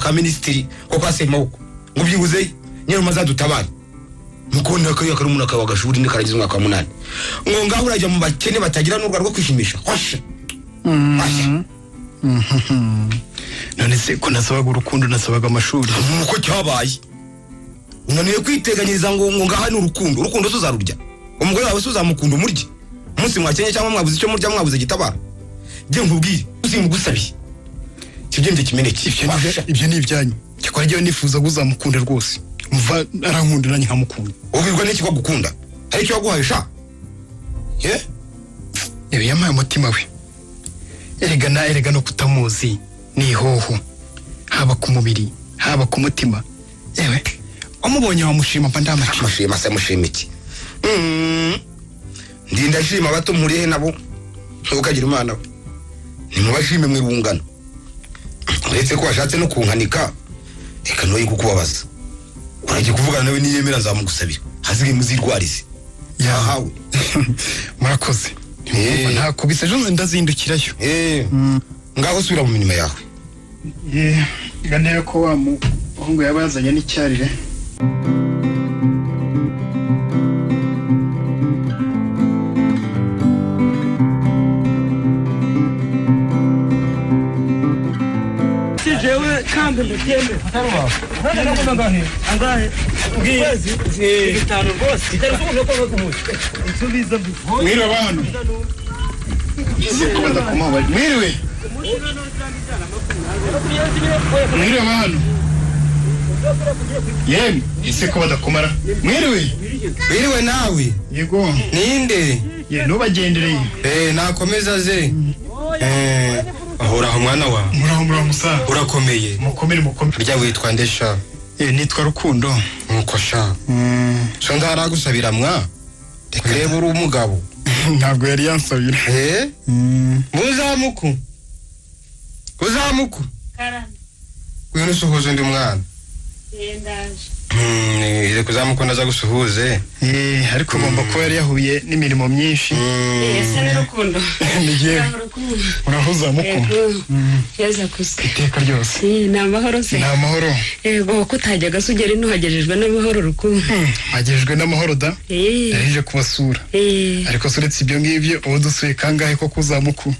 ka minisitiri ko kwa Semaboko ngo byibuze nyine azadutabare. Mukunda kariya karumuna kawe agashuri nikarangiza umwaka wa munani, ngo ngaho urajya mu bakene batagira n'urwa rwo kwishimisha. Hoshe hoshe. None se ko nasabaga urukundo, nasabaga amashuri? Nuko cyabaye unaniwe kwiteganyiriza ngo ngaha ni urukundo. Urukundo se uzarurya? Umugore wawe se uzamukunda umurye umunsi mwakenye cyangwa mwabuze icyo murya, mwabuze gitabara? Jye nkubwire, usimugusabiye kibyimbye kimeneke. Ibyo ni ibyanyu. Cyakora njyewe nifuza ko uzamukunda rwose, mva arankunda nanjye nkamukunda. Ubwirwa n'iki ko agukunda? Hari icyo waguhaye sha? Ye? Yewe, yampaye umutima we. Erega na erega no kutamuzi ni ihoho, haba ku mubiri, haba ku mutima. Yewe, wamubonye wamushima mba ndamaciye. Mushima se mushima iki? Ndinda shima abato mpuriye he nabo? Ntukagira imana we, nimubashime mwe rungano. Uretse ko washatse no kunkanika, reka noye kukubabaza. Uragiye kuvugana nawe, niyemera nzamugusabira, hasigaye muzirwarize. Yahawe. Murakoze. Ntakubise ejo ndazindukirayo. Ngaho subira mu mirimo yawe. Ye, ndebe ko wa muhungu yaba yazanye n'icyarire. Si jewe kandi ndabyemera. Angahe? Kwezi? Bitanu rwose. Insubiza mbi. Mwiriwe abantu. Mwiriwe. Mwiriwe abantu. Yemwe, ese ko badakomara? Mwiriwe. Wiriwe nawe. Yego. Ninde? Ye, nubagendereye. Nakomeza ze. Ahoraho mwana wa. Muraho, muraho musa. Urakomeye? Mukomere, mukomere. Harya witwa nde sha? Nitwa Rukundo. Nuko sha. So ndaragusabira mwa. Reba uri umugabo. Ntabwo yari yansabira. Muzamuku. Uzamuku. Karame. Ngwino usuhuze undi mwana. Ndaje. Reka uzamuku ndaza gusuhuze. Ariko ugomba kuba yari yahuye n'imirimo myinshi. Ese ni Rukundo? Ni jyewe. Uraho, Rukundo? Urahuza muku. Yego. Yeza kusa. Iteka ryose. Ni amahoro se? Ni amahoro. Yego, ko utajyaga se ugera ino uhagejejwe n'amahoro, Rukundo? Mpagejejwe n'amahoro da. Narije kubasura. Ariko se uretse ibyo ngibyo, ubu dusuye kangahe ko kuzamuku?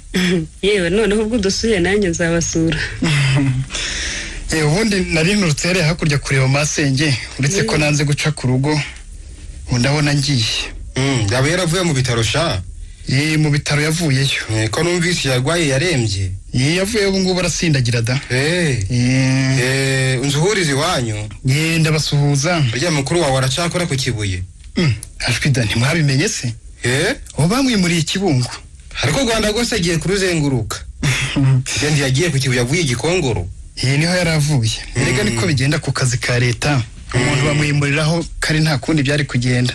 Yewe, noneho ubwo udusuye nanjye nzabasura. Ubundi nari nturutse hariya hakurya kureba masenge, uretse ko nanze guca ku rugo, ubu ndabona ngiye. Yaba yaravuye mu bitaro sha? Ye, mu bitaro yavuyeyo. Ko numvise yarwaye yarembye. Ye, yavuyeyo ubu ngubu arasindagira da. Unzuhurize iwanyu. Ye, ndabasuhuza. Urya mukuru wawe aracakora ku Kibuye? Ashwi da, ntimwabimenye se? Ubu bamwimuriye Ikibungo. Ariko u Rwanda rwose agiye kuruzenguruka. Ndi yagiye ku Kibuye avuye Igikongoro. Iyi niho yari avuye. Erega niko bigenda ku kazi ka leta, umuntu bamwimuriraho kari nta kundi byari kugenda.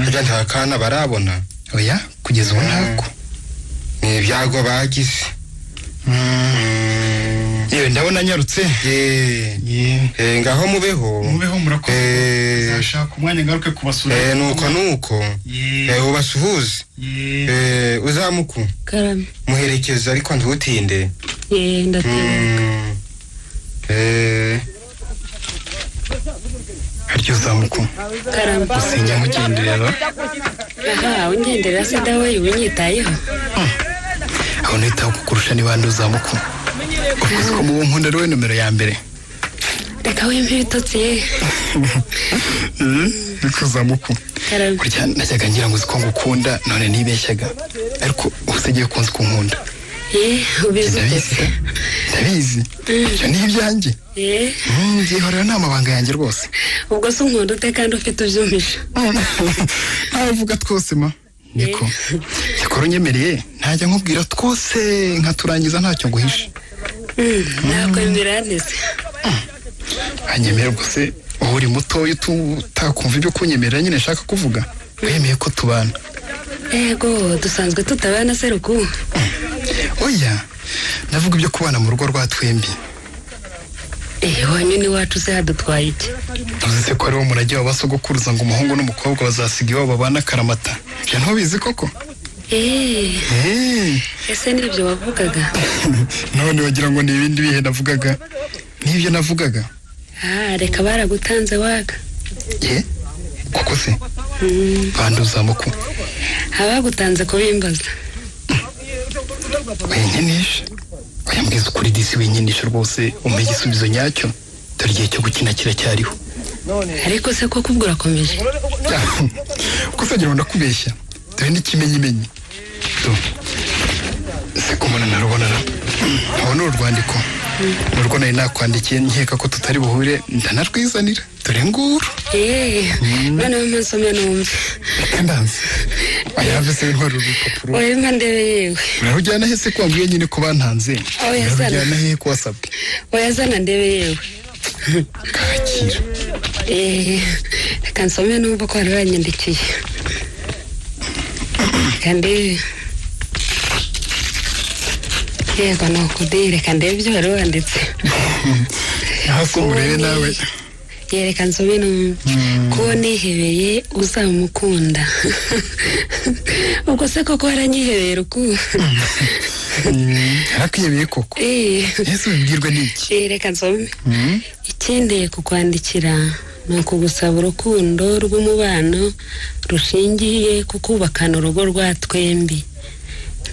Harya nta kana barabona? Oya, kugeza ubu ntako. Ni ibyago bagize. Yewe, ndabona anyarutse. Ngaho mubeho. Mubeho, murakoze. Nzashaka umwanya ngaruke kubasura. Nuko nuko. Ubasuhuze. Uzamuku. Karame. Muherekeze ariko ntutinde. Ye, ndatinda. Harya uzamuku? Karame. Usinya nkugenderera. Aha, ungenderera se dawe, unyitayeho? Aho nitaho kukurusha ni bande uzamuku? Uvuze ko mubo nkunda ari we nomero ya mbere. Reka wimpe ibitotsi ye. Niko uzamuku. Karame. Burya najyaga ngira ngo uzi ko ngukunda, none nibeshyaga. Ariko usigiye kunzi ko nkunda. Ye, ubizi ute se? Ndabizi. Ibyo ni ibyanjye. Byihorera ni amabanga yanjye rwose. Ubwo se unkunda ute kandi ufite ubyumvisha? Ntavuga twose ma. Niko. Cyakora unyemereye ntajya nkubwira twose nkaturangiza ntacyo nguhishe. Nakwemera nese. Anyemera ubwo se uba uri mutoya utakumva ibyo kunyemerera nyine nshaka kuvuga. Wemeye ko tubana. Yego, dusanzwe tutabana se Ruku? Oya, ndavuga ibyo kubana mu rugo rwa twembi. Wanyu ni wacu se hadutwaye iki? Uzi se ko ari wo murage wa basogokuruza ngo umuhungu n'umukobwa bazasiga iwabo babana akaramata? Ibyo ntubizi koko? Ese nibyo wavugaga? None wagira ngo ni ibindi bihe navugaga. N'ibyo navugaga. Ah, reka baragutanze waga. Ye koko se banduza muku? Abagutanze kubimbaza. Winkinisha, oya, mbwiza ukuri disi, winkinisha rwose, umpe igisubizo nyacyo, dore igihe cyo gukina kiracyariho. Ariko se koko ubwo urakomeje? Kuko se ngo ndakubeshya? Dore n'ikimenyimenyi, do se kumubona narubona ra, nkabona uru rwandiko ni urwo nari nakwandikiye nkeka ko tutari buhure, ndanarwizanira, dore nguru. Eee, noneho nsome numve. Reka ndanze, oya, se wintwara uru rupapuro. Oya, mpa ndebe yewe. Urarujyana he se ko wambwiye nyine ko bantanze? Oya, zana. Urarujyana he ko wasabwe? Oya, zana ndebe yewe. Kakira. Eee, reka nsome numve ko wari wanyandikiye, reka ndebe. Yego, ni ukudi, reka ndebe ibyo wari wanditse. Hasi urebe nawe. Yereka nsome numve ko nihebeye uzamukunda. Ubwo se koko waranyihebeye ruku? Yarakwiyebeye koko. Eee. Ese ubibwirwe n'iki? Reka nsome. Ikinteye kukwandikira ni ukugusaba urukundo rw'umubano rushingiye ku kubakana urugo rwa twembi.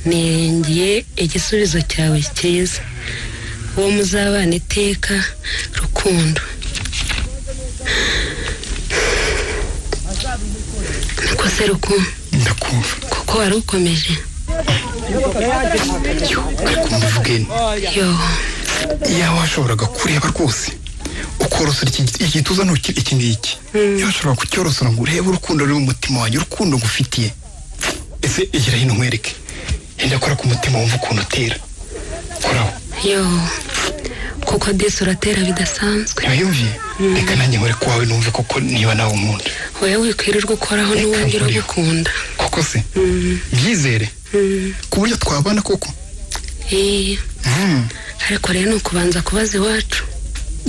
Niringiye igisubizo cyawe cyiza, uwo muzabana iteka, rukundo. Niko se rukundo? Ndakumva. Kuko wari ukomeje. Yo, ariko mbivuge. Yo. Iyaba washoboraga kureba rwose ukorosora iki igituza, ntukiri iki ngiki, iyo washobora kucyorosora ngo urebe urukundo ruri mu mutima wanjye, urukundo ngufitiye. Ese egera hino nkwereke, yenda kora ku mutima wumva ukuntu utera, koraho. Yo, kuko disi uratera bidasanzwe. Ntiwiyumviye? Reka nanjye nkore ku wawe numve koko niba nawe unkunda. Wowe wikwirirwa ukoraho, n'uwongera ugukunda. Koko se byizere ku buryo twabana koko? Eee. Ariko rero ni ukubanza kubaza iwacu.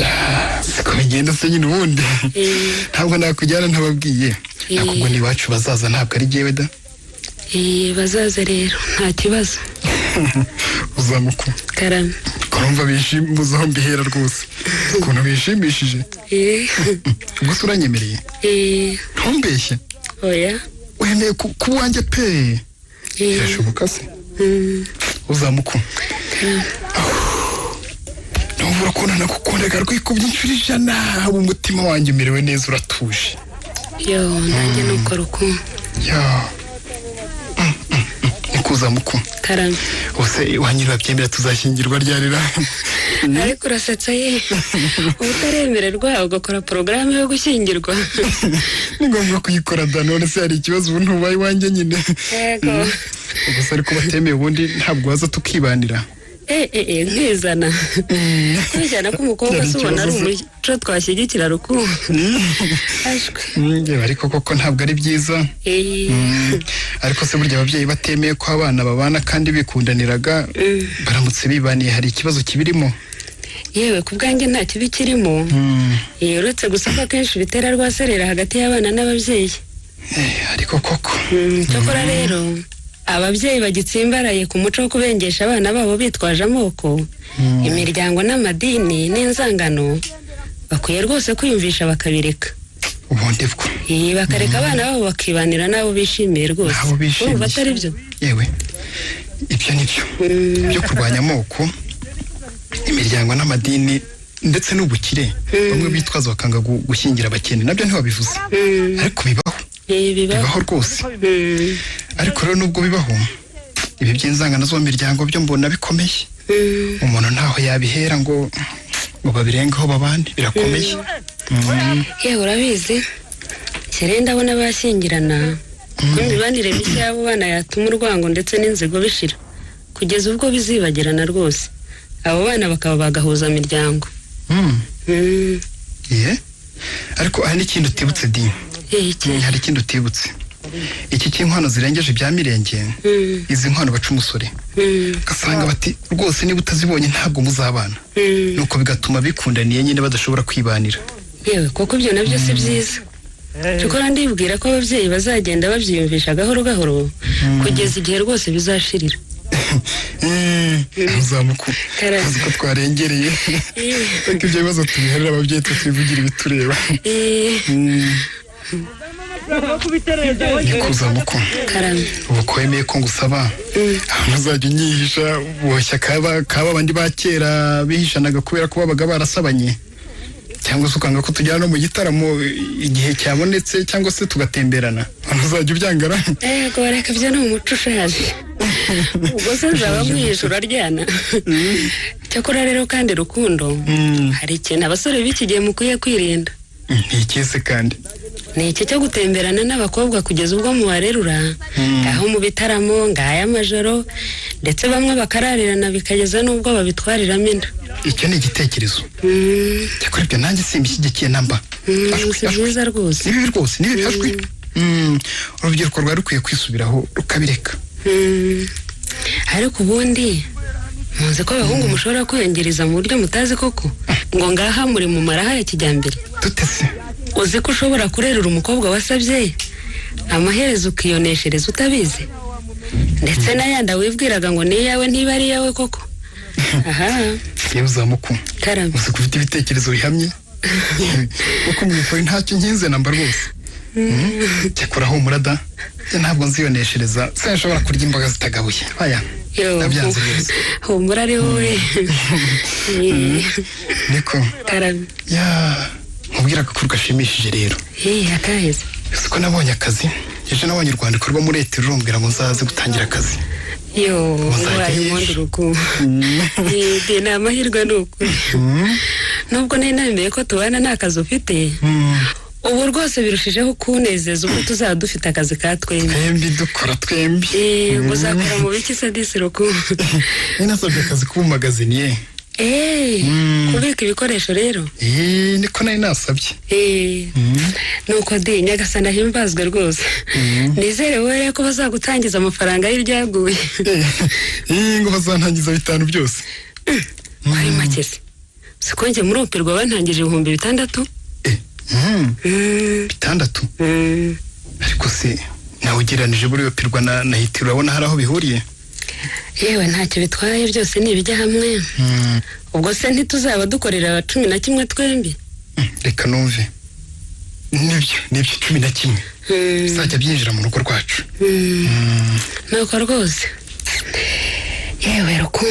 Ah, siko bigenda se nyine ubundi. Ntabwo nakujyana ntababwiye. Nakubwo ni iwacu bazaza, ntabwo ari jyewe da. Eee, bazaze rero, nta kibazo. Uzamuku. Karame. Kurumva bishimbuza aho mbihera rwose ukuntu bishimishije. Gusa uranyemereye? Ntumbeshye. Oya. Wemeye kuba uwanjye pe? Birashoboka se? Uzamuku. Karame. Numva urukundo nagukundaga rwikubye inshuro 100, ubu umutima wanjye umerewe neza, uratuje. Yo, nanjye nuko rukundo. Ya. Niko uzamuku. Karame. Ubuse iwanyu babyemera tuzashyingirwa ryarira? Ariko urasetsa ye, uba utaremererwa ugakora porogaramu yo gushyingirwa? Ni ngombwa kuyikora da, none se hari ikibazo? Ubu ntubaye iwanjye nyine. Yego. Gusa ariko batemeye ubundi ntabwo waza tukibanira? Nkizana, kwijyana k'umukobwa Byari se ubona ari ikibazo se. umuco twashyigikira rukundo? Ashwe. Yewe, ariko koko ntabwo ari byiza. Ariko se burya ababyeyi batemeye ko abana babana kandi bikundaniraga, baramutse bibaniye hari ikibazo kibirimo? Yewe, ku bwanjye nta kibi kirimo. Uretse gusa ko akenshi bitera rwaserera hagati y'abana n'ababyeyi. Ariko koko. Cyokora rero ababyeyi bagitsimbaraye ku muco wo kubengesha abana babo bitwaje amoko, imiryango n'amadini n'inzangano, bakwiye rwose kwiyumvisha bakabireka. Ubundi bwo. Bakareka abana babo bakibanira n'abo bishimiye rwose. N'abo bishimiye. Urumva atari byo? Yewe, ibyo ni byo byo kurwanya amoko, imiryango n'amadini ndetse n'ubukire bamwe bitwaza bakanga gushyingira abakene, nabyo ntibabivuze, ariko bibaho. Bibaho. Bibaho rwose. Ariko rero nubwo bibaho, ibi by'inzangano zo mu miryango byo mbona bikomeye. Umuntu ntaho yabihera ngo babirengeho babane, birakomeye. Yewe, urabizi kera ndabona bashyingirana ko imibanire mishya y'abo bana yatuma urwango ndetse n'inzigo bishira kugeza ubwo bizibagirana rwose, abo bana bakaba bagahuza miryango. Ye, ariko hari n'ikindi utibutse di. Iki? Hari ikindi utibutse, iki cy'inkwano zirengeje ibya mirenge. Izi nkwano baca umusore, ugasanga bati rwose niba utazibonye ntabwo muzabana, nuko bigatuma bikundaniye nyine badashobora kwibanira. Yewe, kuko ibyo nabyo si byiza. Cyokora ndibwira ko ababyeyi bazagenda babyiyumvisha gahoro gahoro kugeza igihe rwose bizashirira. Uzamuku uzi ko twarengereye, ariko ibyo bibazo tubiharira ababyeyi, twivugira ibitureba. Nikuzamuku, ubu ko wemeye ko ngusaba, ahantu uzajya unyihisha boshya kaba abandi ba kera bihishanaga kubera ko babaga barasabanye, cyangwa se ukanga ko tujyana no mu gitaramo igihe cyabonetse, cyangwa se tugatemberana, ahantu uzajya ubyangara? Yego, reka ibyo ni umuco ushaje. Ubwo se nzaba mwihisha uraryana? Cyakora rero kandi Rukundo, hari ikintu abasore b'iki gihe mukwiye kwirinda. Ni ikese kandi? Ni iki cyo gutemberana n'abakobwa kugeza ubwo mubarerura, ngaho mu bitaramo, ngaya amajoro, ndetse bamwe bakararirana bikageza n'ubwo babitwariramo inda. Icyo ni igitekerezo. Cyakora ibyo nanjye simbishyigikiye namba. Si byiza rwose. Ni bibi rwose, ni bibi, ashwi. Urubyiruko rwari rukwiye kwisubiraho rukabireka. Ariko ubundi muzi ko abahungu mushobora kwiyongereza mu buryo mutazi koko, ngo ngaha muri mu maraha ya kijyambere? Dute se? Uzi ko ushobora kurerura umukobwa wasabye, amaherezo ukiyoneshereza utabizi, ndetse n'ayandi wibwiraga ngo ni iyawe ntiba ari iyawe koko? Aha. Yewe uzamuku, Karame. uzi ko ufite ibitekerezo bihamye, kuko mu by'ukuri ntacyo nkinze namba rwose. Cyakora humura da, njye ntabwo nziyoneshereza, sinshobora kurya imboga zitagabuye, aya. Yo, Ndabyanze rwose. Humura ari wowe. Niko. Karame. Ya, nkubwira agakuru gashimishije rero. Akaheze? Uzi ko nabonye akazi ejo? Nabonye urwandiko rwo muri leta rurumbwira ngo nzaze gutangira akazi. Yo. Muzajya Nguhaye hehe? impundu Rukundo. Ni amahirwe, ni ukuri. Nubwo nari nameye ko tubana nta kazi ufite, ubu rwose birushijeho kunezeza ubwo tuzaba dufite akazi ka twembi. Twembi, dukora twembi. Uzakora mu biki se disi Rukundo? Nari nasabye akazi kuba umagaziniye. Kubika ibikoresho rero? Niko nari nasabye. Nuko di, Nyagasani ahimbazwe rwose. Nizere wowe ko bazagutangiza amafaranga y'iryaguye. Ngo bazantangiza 5 byose. Ko ari make se? Siko njye muri opirwa bantangije 6000. 6? Ariko se nawe ugereranije buriya pirwa na hitiro, urabona hari aho bihuriye? Yewe, ntacyo bitwaye, byose ni ibijya hamwe. Ubwo se ntituzaba dukorera 11 twembi? Reka numve. Nibyo, nibyo, 11 bizajya byinjira mu rugo rwacu. Nuko rwose. Yewe Ruku,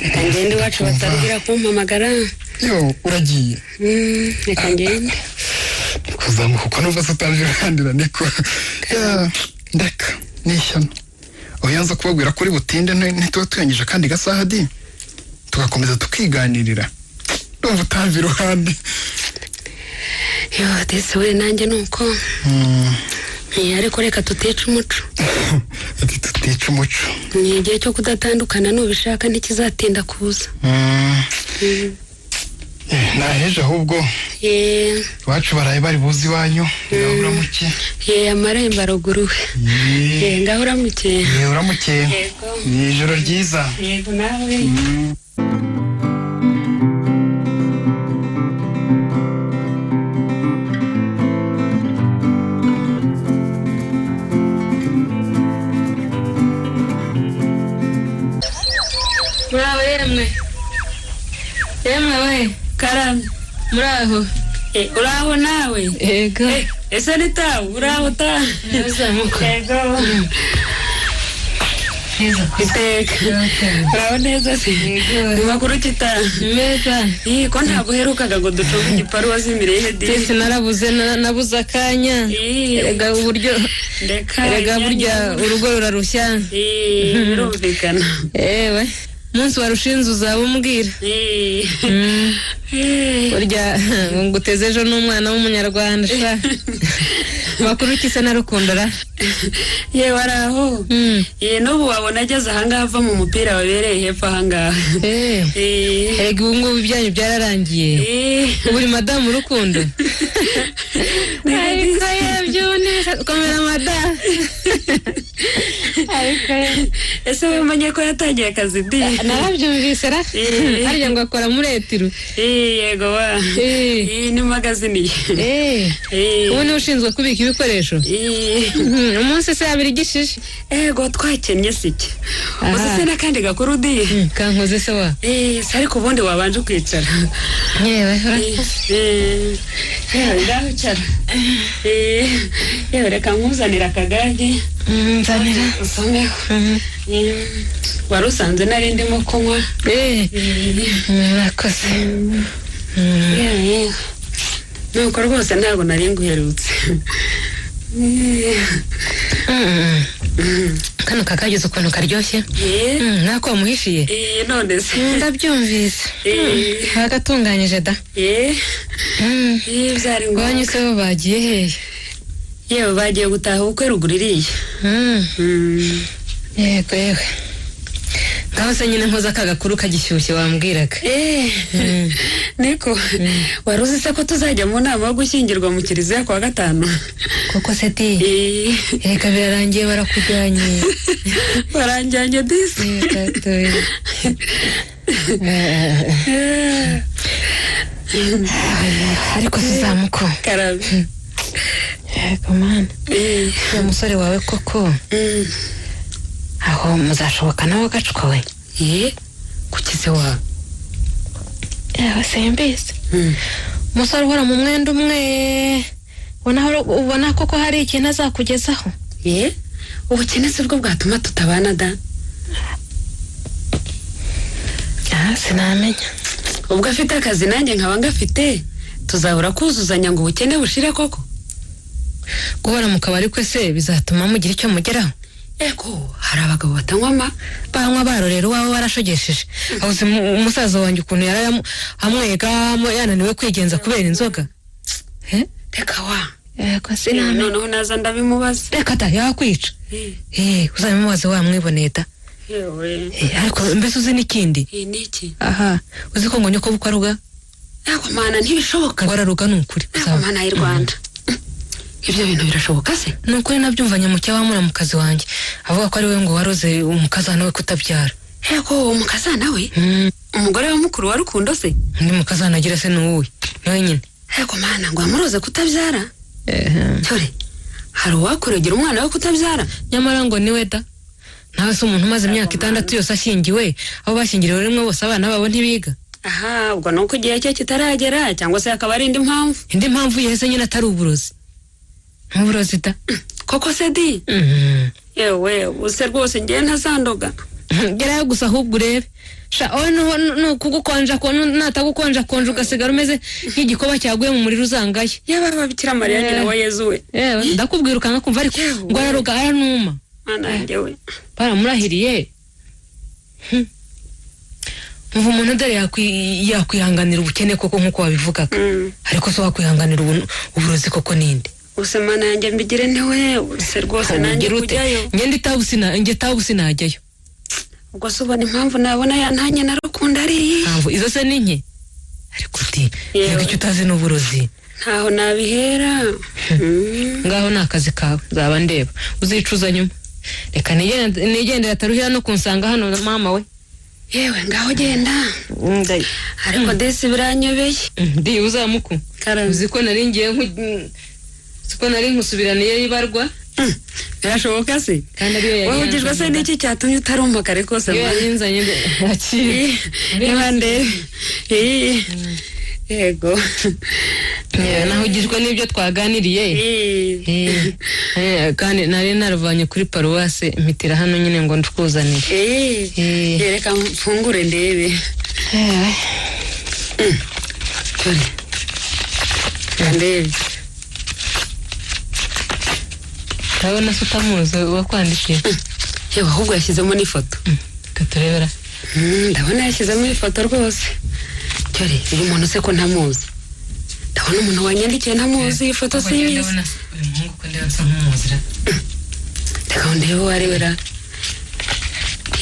reka ngende iwacu bataruhira kumpamagara. Yo, uragiye? Reka ngende. Kuzamuka uko numva se utaje iruhandira, niko. Ya, ndeka ni ishyano. Oya, nza kubabwira ko uri butinde, ntituba tuyangije akandi gasaha di, tugakomeza tukiganirira. Ndumva utamva iruhande. Yo disi we, nanjye nuko. Ariko reka tutica umuco. Ati tutica umuco. Ni igihe cyo kudatandukana, nubishaka ntikizatinda kuza. Naheje ahubwo. Iwacu baraye bari buze iwanyu. Ngaho uramuke. Ye, amarembo aruguruwe. Ngaho uramuke. Uramuke. Yego. Ni ijoro ryiza. Yego, nawe. Muraho yemwe, yemwe we. Karame. Muraho. Uraho nawe? Yego. Ese ni tawe? Uraho tawe? Uzamuka. Yego. Iteka uraho neza se? Yego. Mu makuru kita? Meza. Ih, ko ntabwo uherukaga ngo ducunge igiparu, wazimiriye he di? Twese narabuze, nabuze akanya. Ih, Erega uburyo ndeka. Erega burya urugo rurarushya. Ih, birumvikana. Ewe, umunsi warushinze uzaba umbwira. Ih. Eh. Burya ngo nguteze ejo n'umwana w'umunyarwanda sha. Makuru ki se na Rukundo ra? Yewe, ari aho. Ye, n'ubu wabona ageze ahangaha ava mu mupira wabereye hepfo ahangaha. Eh. Erega ubu ngubu ibyanyu byararangiye. Eh. Ubu uri madamu Rukundo. Ariko yebye ubu neza, komera madamu. Ese wowe umenye ko yatangiye akazi di? Narabyumvise ra. Harya ngo akora muri etiru? Yego wa. Ni magazini ye. Ubu niwe ushinzwe kubika ibikoresho. Umunsi se yabiri igishije. Ego twakennye sike. Uzi se n'akandi gakuru di? Kankoze se wa. Se ariko ubundi wabanje ukicara. Yewe urakoze. Yewe ngaho icara. Yewe reka nkuzanire akagage. Nzanira. Usomeho. Wari usanze nari ndimo kunywa. Murakoze. Yewe nuko rwose ntabwo nari nguherutse. Kano kakagize ukuntu karyoshye. Nako wamuhishiye? None se. Ndabyumvise. Bagatunganyije da. Byari ngombwa. Iwanyu se bo bagiye hehe? Yewe bagiye gutaha ubukwe ruguru iriya. Yego yewe. Ngaho se nyine nkoza aka gakuru kagishyushye wambwiraga. Niko wari uzi se ko tuzajya mu nama yo gushyingirwa mu kiliziya kuwa 5? Koko se di. Reka birarangiye barakujyanye. Baranjyanye disi. Ariko sizamuko. Karabe. Yego mana. Uwo musore wawe koko. Aho muzashoboka nawe gacwa we. Kuki se wa? Yewe simbizi. Umusore uhora mu mwenda umwe ubona koko hari ikintu azakugezaho. Ubukene si bwo bwatuma tutabana da. Sinamenya. Ubwo afite akazi nanjye nkaba ngafite, tuzahora kuzuzanya ngo ubukene bushire koko. Guhora mu kabari kwe se bizatuma mugira icyo mugeraho? Ego, hari abagabo batanywa ama banywa barorera uwawe warashogesheje. Aho umusaza wanjye ukuntu yari amwega yananiwe kwigenza kubera inzoga. Reka wa. Yego sinamenya. Noneho naza ndabimubaza. Reka da yakwica. Uzabimubaze wamwiboneye da. Yewe. Ariko mbese uzi n'ikindi? Niki? Aha, uzi ko ngo nyoko bukwe aruga? Yego mana ntibishoboka. Ngo araruga ni ukuri. Yego mana y'u Rwanda. Ibyo bintu birashoboka se? Ni ukuri nabyumvanye mucya wa muramukazi wanjye avuga ko ari we ngo waroze umukazana we kutabyara. Yego umukazana we? Umugore wa mukuru wa Rukundo se? Ni mukazana agira se n'uwuhe? Niwe nyine. Yego mana ngo amuroze kutabyara? Cyore hari uwakuregera umwana we kutabyara? Nyamara ngo niwe da. Nawe se umuntu umaze imyaka 6 yose ashyingiwe, abo bashyingiriwe rimwe bose abana babo ntibiga. Aha, ubwo nuko igihe cye kitaragera cyangwa se akaba ari indi mpamvu. Indi mpamvu yese nyine atari uburozi. Uburozi da. Koko se di? Yewe, use rwose ngiye ntazandoga. Gerayo gusa ahubwo urebe. Sha owe nukugukonja ko natagukonja konja ugasigara umeze nk'igikoba cyaguye mu muriro uzangaye. Yaba Bikira Mariya nyina wa Yezu we. Yewe, ndakubwira ukanga kumva ariko ngo araroga aranuma. Mana yanjye we. Baramurahiriye. Muva umuntu dore yakwihanganira ubukene koko nkuko wabivugaga. Ariko so wakwihanganira uburozi koko ninde? Use mana yanjye mbigire ntewe, use rwose nanjye kujyayo. Ngende itabusina, nge tabusina ajyayo. Ubwo se ubona impamvu nabona yantanye na Rukundo ari iyi? Mpamvu izo se ni nke? Ariko uti, reka icyo utazi n'uburozi. Ntaho nabihera. Ngaho ni akazi kawe, nzaba ndeba. Uzicuza nyuma. Reka nigendere ataruhira no kunsanga hano mama we. Yewe ngaho genda. Ariko desi biranyobeye. Ndi uzamuku. Uzi ko nari ngiye ko nari nkusubiraniye ibarwa. Birashoboka se? Kandi ariyo yari. Wowe ugijwe se n'iki cyatumye utarumva kare kose? Iyo yarinzanye akira. Niba ndebe. Yego. Naho ugijwe n'ibyo twaganiriye. Kandi nari naruvanye kuri paruwase mpitira hano nyine ngo ndukuzanire. Reka mfungure ndebe. Tore. Ndebe. Ndabona se utamuzi wakwandikiye. Yewe ahubwo yashyizemo n'ifoto. Reka turebera. Ndabona yashyizemo ifoto rwose. Cyore uyu muntu se ko ntamuzi. Ndabona umuntu wanyandikiye ntamuzi iyi foto sinyizi. Uyu muhungu ko ndeba nsa nk'umuzira. Reka ndebe uwo ari we ra.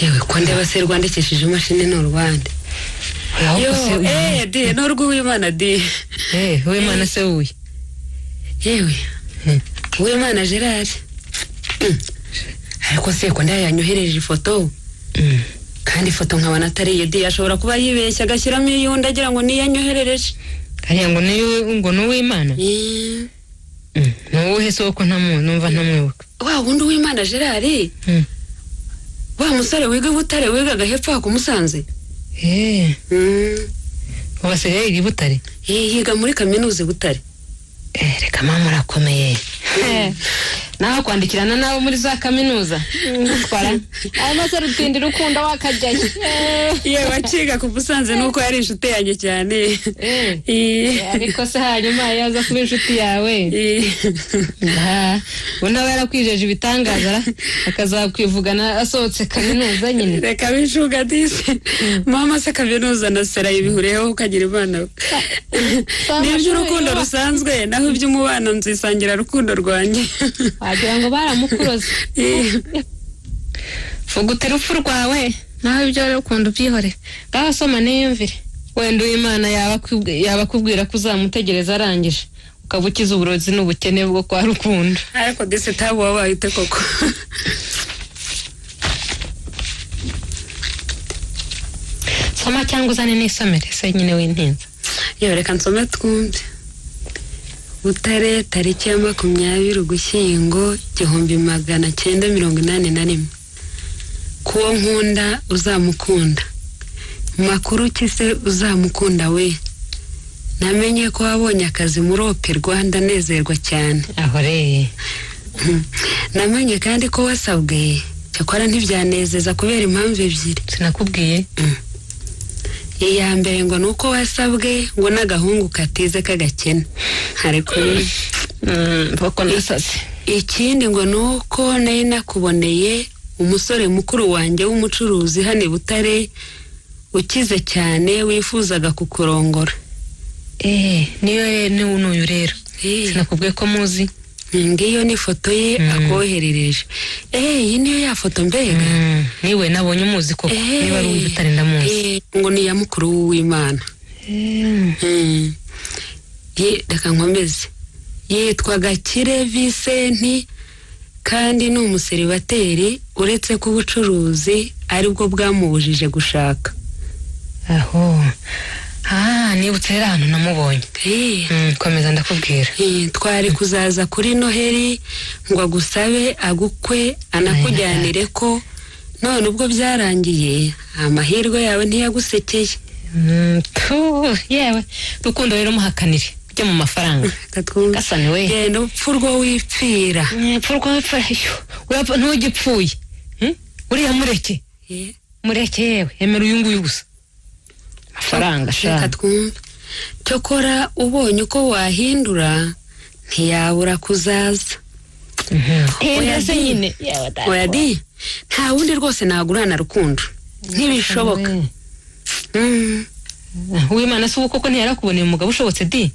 Yewe ko ndeba se rwandikishije imashini ni urwande. Yo, di ni urw'Uwimana di. Uwimana se wuye. Yewe. Uwimana Gerard. Ariko se ko ndayanyohereje ifoto, kandi ifoto nkabona atari iye di, ashobora kuba yibeshya agashyiramo iy'undi agira ngo niyo anyoherereje. Hariya ngo niyo ngo ni uw'Imana. Ni uwuhe se ko numva ntamwibuka? Wa wundi Uwimana Gerard, wa musore wiga i Butare, wigaga hepfo aho ku Musanze. Ubu asigaye yiga i Butare? Yiga muri kaminuza i Butare. Reka mama urakomeye. Naho kwandikirana n'abo muri za kaminuza ngutwara ayo maze rutindi rukunda wakajyayo. Yewe, aciga ku Musanze nuko yari inshuti yanjye cyane. Ariko se hanyuma iyo aza kuba inshuti yawe, ubu nawe yarakwijeje ibitangaza akazakwivugana asohotse kaminuza nyine. Reka bishuga disi mama, se kaminuza na sera ibihuriyeho ukagira imana we? Ni iby'urukundo rusanzwe, naho iby'umubano nzisangira rukundo rwanjye. Wagira ngo baramukuroze. Vuga urupfu rwawe, naho ibyo rukundo ubyihorere. Ngaho soma niyumvire. Wenda Uwimana yaba akubwira ko uzamutegereza arangije, ukaba ukize uburozi n'ubukene bwo kwa Rukundo. Ariko disi tabu wabaye ute koko? Soma cyangwa uzane n'isomere se nyine w'intinza. Yewe, reka nsome twumve. Butare, tariki ya 20 Ugushyingo 1981. Kuwo nkunda uzamukunda, makuru ki se uzamukunda we? Namenye ko wabonye akazi muri Operwa, ndanezerwa cyane. Aho reye. Namenye kandi ko wasabwe, cyakora ntibyanezeza kubera impamvu ebyiri. Sinakubwiye? Iya mbere ngo ni uko wasabwe ngo n'agahungu katize k'agakene, ariko Koko nasaze. Ikindi ngo ni uko nari nakuboneye umusore mukuru wanjye w'umucuruzi hano i Butare ukize cyane wifuzaga kukurongora. Niyo n'uyu rero. Sinakubwiye ko muzi? Ngiyo ni ifoto ye akoherereje. Iyi niyo ya foto mbega. Niwe nabonye umuzi koko, niba ari uw'Ibutare ndamuzi. Ngo ni iya mukuru w'Imana. Reka nkomeze. Yitwa Gakire Visenti kandi ni umuseribateri, uretse ko ubucuruzi aribwo bwamubujije gushaka. Aho nibutse rero ahantu namubonye. Komeza ndakubwira. Twari kuzaza kuri Noheli ngo agusabe agukwe anakujyanire ko none ubwo byarangiye amahirwe yawe ntiyagusekeye. Yewe Rukundo rero muhakanire ujye mu mafaranga. Gasani we. Genda upfa urwo wipfira. Upfa urwo wipfira, ntugipfuye uriya mureke. Mureke yewe, emera uyu nguyu gusa. Amafaranga. Reka twumve. Cyokora ubonye uko wahindura ntiyabura kuzaza. Oya nyine. Oya di, nta wundi rwose nagurana Rukundo, ntibishoboka. Uwimana se ubu koko ntiyarakuboneye umugabo ushobotse di?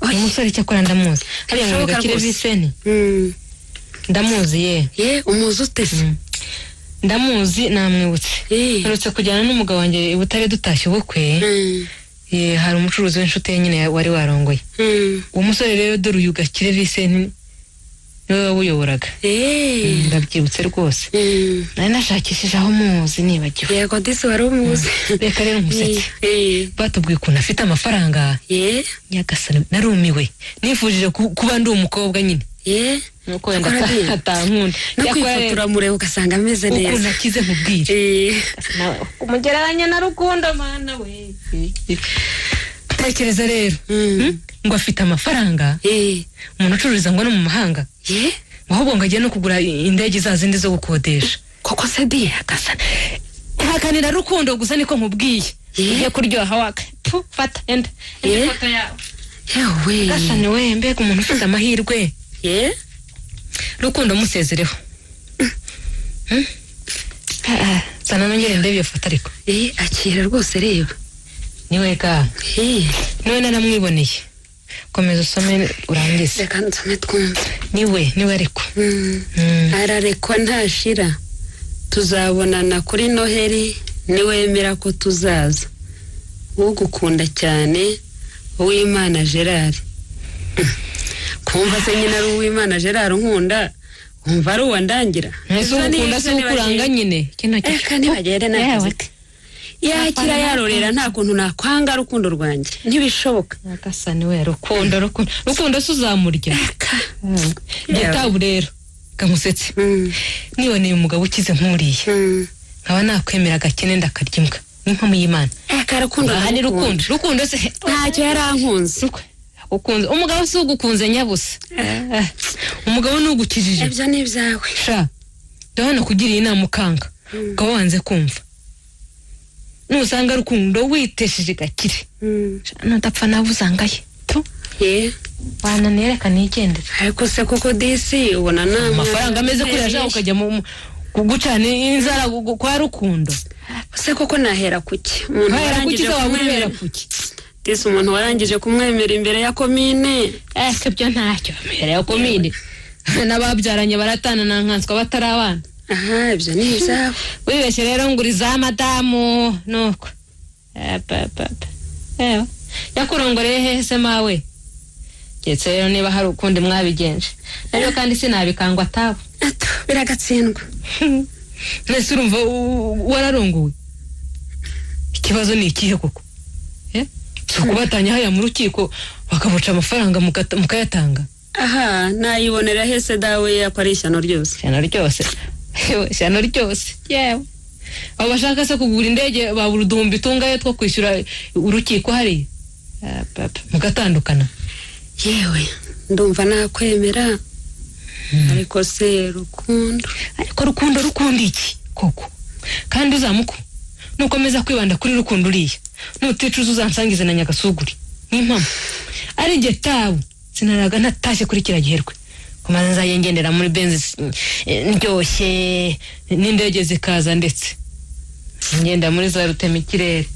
Umusore cyakora ndamuzi hariya ngo Gakire Visenti, ndamuzi ye. Ye, umuzi ute se? Ndamuzi, namwibutse. Mperutse kujyana n'umugabo wanjye i Butare dutashye ubukwe. Hari umucuruzi w'inshuti ye nyine wari warongoye uwo musore rero. Dore uyu Gakire Visenti niwe wawuyoboraga. Ndabyibutse rwose, nari nashakishije aho muzi nibagiwe. Yego disi, wari umuzi. Reka rero umusetse. Batubwiye ukuntu afite amafaranga, nyagasani, narumiwe. Nifujije kuba ndi umukobwa nyine, nuko wenda atankunda. No kwifotora uramureba ugasanga ameze neza. Ukuntu akize nkubwire, kumugereranya na Rukundo, mana we. Tekereza rero ngo afite amafaranga, umuntu ucururiza ngo no mu mahanga, ahubwo ngo agiye no kugura indege za zindi zo gukodesha. Koko se di? Hakanira Rukundo gusa, niko nkubwiye. Ugiye kuryoha waka. Fata enda ifoto yawe. Yewe. Gasani we, mbega umuntu ufite amahirwe! Rukundo musezereho. Zana nongere ndebe iyo foto ariko. Akira rwose, reba. Niwe ga, niwe, naramwiboneye. Komeza usome urangize. Reka nsome twumve. Niwe, niwe ariko. Ararekwa ntashira. Tuzabonana kuri Noheli niwemera ko tuzaza. Ugukunda cyane, Uwimana Gerard. Kumva se nyine ari Uwimana Gerard nkunda, Umva ari uwandangira. Ese ugukunda si ukuranga nyine. Kino Eka ntibagende n'akazi ke. Yakira yarorera, nta kuntu nakwanga Rukundo rwanjye, ntibishoboka. Nyagasani we, Rukundo, Rukundo, Rukundo se uzamurya? Eka. Gitabu rero kamusetse. Niboneye umugabo ukize nk'uriya, nkaba nakwemera agakene ndakarya imbwa n'inkomu y'Imana. Eka, Rukundo. Aha ni ndamukunda. Rukundo, Rukundo se Ntacyo yarankunze. Ukunze umugabo si ugukunze nyabusa. Umugabo ni ugukijije. Ibyo ni ibyawe. Sha, ndabona kugiriye inama ukanga, ukaba wanze kumva. Nusanga Rukundo witesheje Gakire, sha, nudapfa nawe uzangaye tu. Ye. Wananiye, reka nigendere. Ariko se koko disi ubona nta Amafaranga ameze kuriya, ashaka ukajya mu gucana inzara kwa Rukundo. Se koko nahera kuki umuntu Wahera kuki warangije se? Waba urihera kumwemera? kuki? Disi umuntu warangije kumwemera imbere ya komine. Ese ibyo ntacyo, mbere ya komine n'ababyaranye baratana na nkanswa batari abana. Aha, ibyo ni ibyawe. Wibeshye rero ngo uri za madamu nuko. Apa, apa, apa. Ewe, yakurongoreye hehe se mawe? Keretse rero niba hari ukundi mwabigenje nabyo, kandi sinabikangwa atabo. Ato, biragatsindwa. Mbese urumva wararongowe, ikibazo ni ikihe koko? Eh? Si ukubatanya hariya mu rukiko bakamuca amafaranga mukayatanga? Aha nayibonera hese dawe, ko ari ishyano ryose? Ishyano ryose. Yewe, ishyano ryose yewe. Abo bashaka se kugura indege babura uduhumbi tungahe two kwishyura urukiko hariya? Ah, papa, mugatandukana. Yewe, ndumva nakwemera, ariko se Rukundo? Ariko Rukundo, Rukundo iki koko? Kandi uzamuku nukomeza kwibanda kuri Rukundo uriya, nuticuza uzansangize na Nyagasuguri. N'impamo ari njye tabu, sinaraga ntatashye kuri kiriya giherwe. Kumaze nzajya ngendera muri Benzi ndyoshye n'indege zikaza, ndetse ngenda muri za rutemikirere.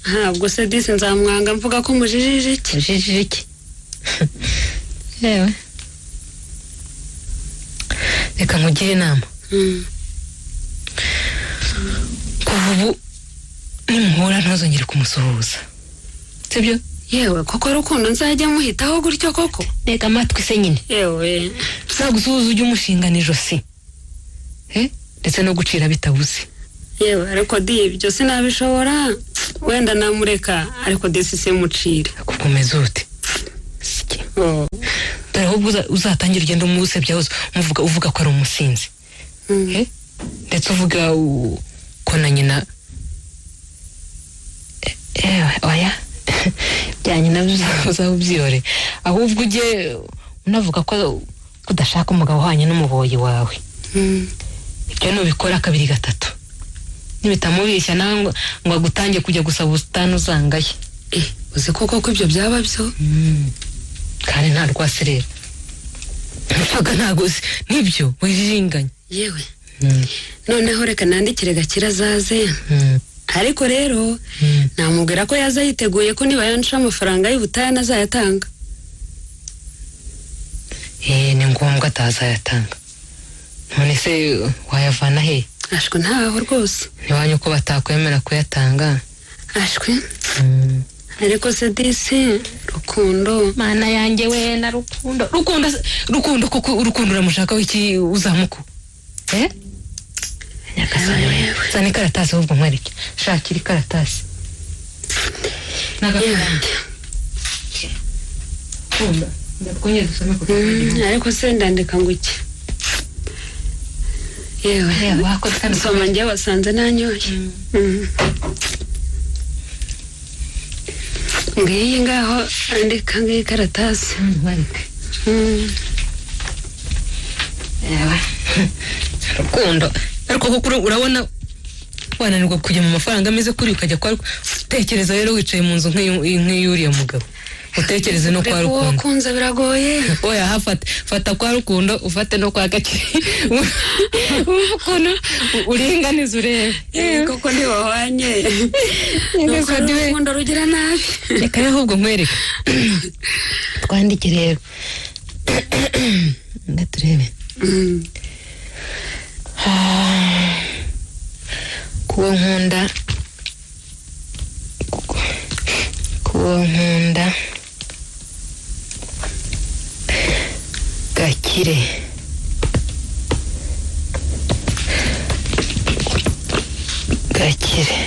Ntabwo se disi nzamwanga mvuga ko mujijije iki? Ujijije iki? Yewe, reka nkugire inama. Kuva ubu nimuhura ntuzongere kumusuhuza, sibyo? Yewe koko, Rukundo nzajya muhitaho gutyo koko? Reka amatwi se nyine. Yewe. Uzagusuhuza ujye umushingana ijosi. Ndetse no gucira bitabuze. Yewe, ariko di ibyo sinabishobora. Wenda namureka, ariko disi simucire. Gukomeza ute? Oh. Dore ahubwo uzatangira ugenda umusebya hose, umuvuga, uvuga ko ari umusinzi. Ndetse uvuga ko na nyina. Ewe, oya, bya nyina uzaba ubyihore. Ahubwo ujye unavuga ko udashaka umugabo uhwanye n'umuboyi wawe. Ibyo nubikora kabiri gatatu, nibitamubeshya nawe ngo agutange kujya gusaba ubusitani, uzangaye. Eh, uzi koko ko ibyo byaba byo? Kandi nta rwasi rero mpfaga, ntabwo uzi nibyo wirirenganya. Yewe, noneho reka nandikire Gakira azaze. Ariko rero namubwira ko yaza yiteguye ko niba yanca amafaranga y'ubutane azayatanga. Eh, ni ngombwa atazayatanga. None se wayavana he? Ashwe, ntaho rwose. Ntiwanyu ko batakwemera kuyatanga. Ashwe. Ariko se disi Rukundo. Mana yanjye we, na Rukundo, Rukundo Rukundo koko, Urukundo uramushakaho iki uzamuku? Eh, Nyagasani we, zana ikaratasi ahubwo nkwereke. Shakira ikaratasi n'agafaranga. Kunda twongere dusome ku Ariko se ndandika ngo iki? Yewe. Yewe, wakoze kano. Soma, njye wasanze nanyoye. Ngiyi ngaho, andika, ngiyi ikaratasi. Nkwereke. Yewe, Rukundo, ariko koko urabona wananirwa kujya mu mafaranga ameze kuri ukajya kwa. Tekereza rero wicaye mu nzu nk'iy'uriya mugabo, utekereze no kwa Reka uwo Rukundo. wakunze biragoye. Oya, hafate, fata kwa Rukundo, ufate no kwa Gakire, wumve ukuntu uringaniza urebe. Eh, koko ntibahwanye. Nuko Nyagasani we. Urukundo rugira nabi. Reka rero ahubwo nkwereke, twandike rero nga turebe. Kuwo nkunda, kuwo nkunda Gakire. Gakire.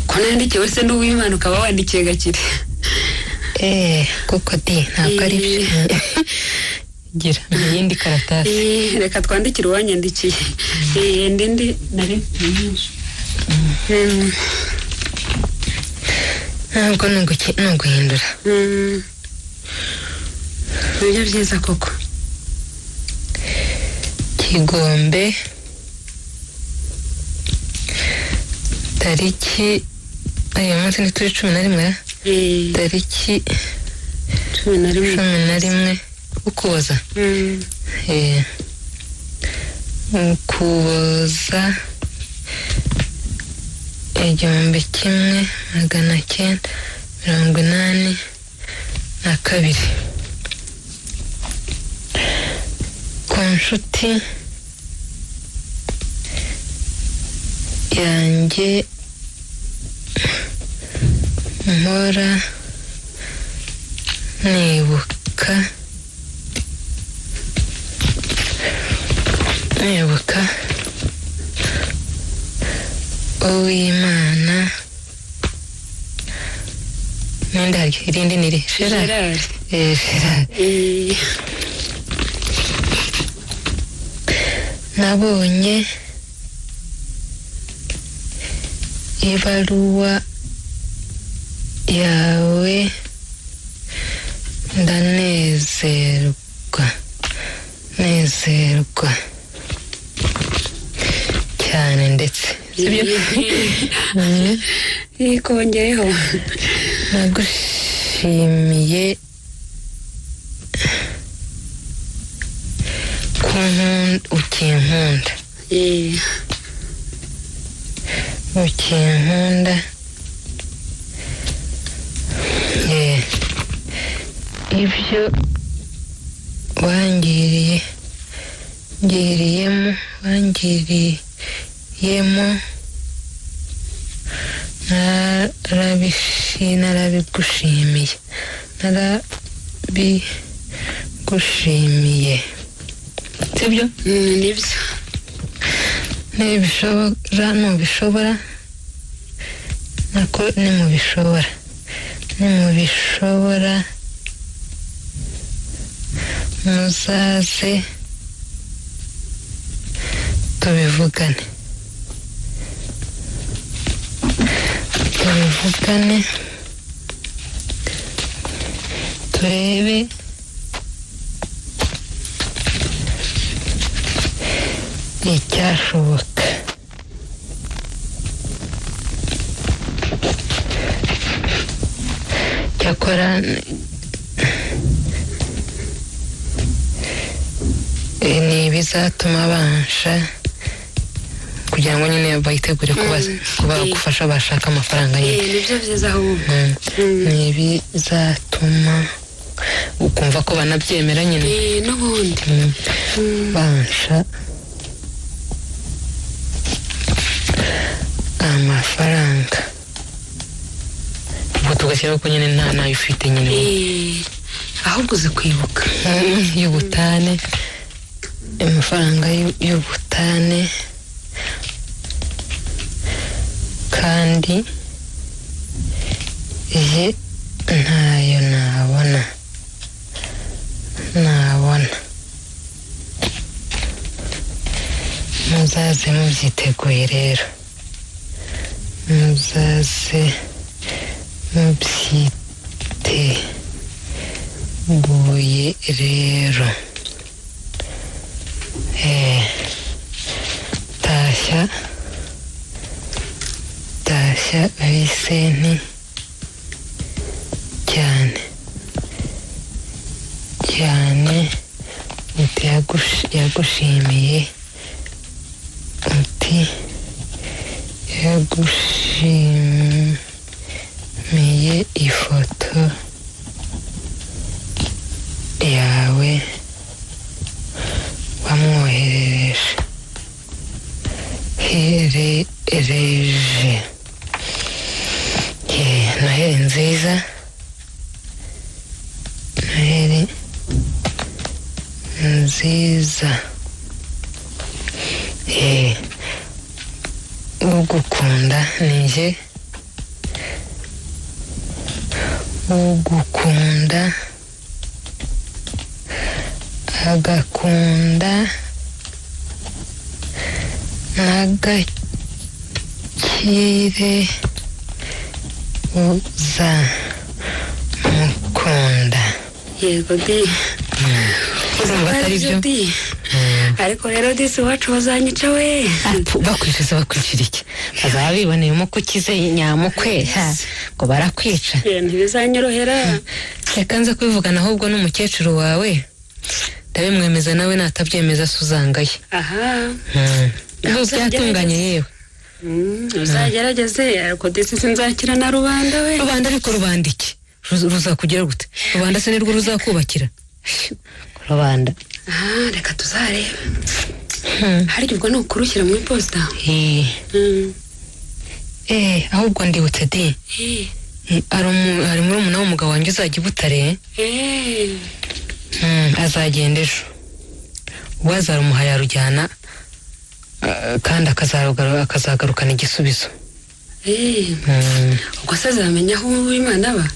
Ko nandikiwe se n'uwimana ukaba wandikiye Gakire? Kuko di ntabwo ari byo. Gira iyindi karatasi. Reka twandikire uwanyandikiye. Indi nari nyinshi. Ntabwo ni uguhindura. Nibyo byiza koko. Kigombe, tariki uyu munsi ni turi 11, tariki 11 Ukuboza. Ukuboza 1982. Ku nshuti yanjye mpora nibuka Uwimana. Ninde hari irindi niri? Gerard. Gerard. Nabonye ibaruwa yawe ndanezerwa cyane ndetse sibyo? Kongereho. Nagushimiye ukinkunda. Ukinkunda. Ibyo wangiriyemo narabigushimiye. Sibyo? Nibyo. Nubishobora nako nimubishobora muzaze tubivugane turebe icyashoboka. Cyakora ni ibizatuma bansha kugira ngo nyine bayitegure kuba gufasha bashaka amafaranga nyine. Nibyo byiza ahubwo. Ni ibizatuma ukumva ko banabyemera nyine. N'ubundi bansha amafaranga. Ubwo tugashyiraho ko nyine nta nayo ufite nyine. Ahubwo uzi kwibuka. Y'ubutane, amafaranga y'ubutane, kandi je ntayo nabona. Muzaze mubyiteguye rero. Muzaze mubyiteguye rero. Tashya Visenti cyane cyane. Uti yagushimiye, uti yagushimiye ifoto yawe wamwoherereje. Herereje. Noheli nziza. Noheli nziza. Ugukunda ni njye ugukunda agakunda n'agakire uzamukunda. Yego di. Urumva atari byo? Di. Ariko rero disi iwacu bazanyica we. Bakwicuza bakwicira iki? Bazaba biboneyemo ko ukize nyamukwe ha, ngo barakwica. Ntibizanyorohera. Reka nze kubivugana ahubwo n'umukecuru wawe, ndabimwemeza nawe natabyemeza se uzangaye. Aha. Ubu byatunganye yewe. Uzagerageze ariko disi sinzakira na rubanda we. Rubanda ariko rubanda iki? Ruzakugira gute? Rubanda se nirwo ruzakubakira? Rubanda. Aha, reka tuzarebe. Harya ubwo ni ukurushyira mu iposita? Ahubwo ndibutse di. Hari murumuna w'umugabo wanjye uzajya i Butare. Azagenda ejo. Ubwo azarumuha yarujyana, kandi akazagarukana igisubizo. Ubwo se azamenya aho Uwimana aba?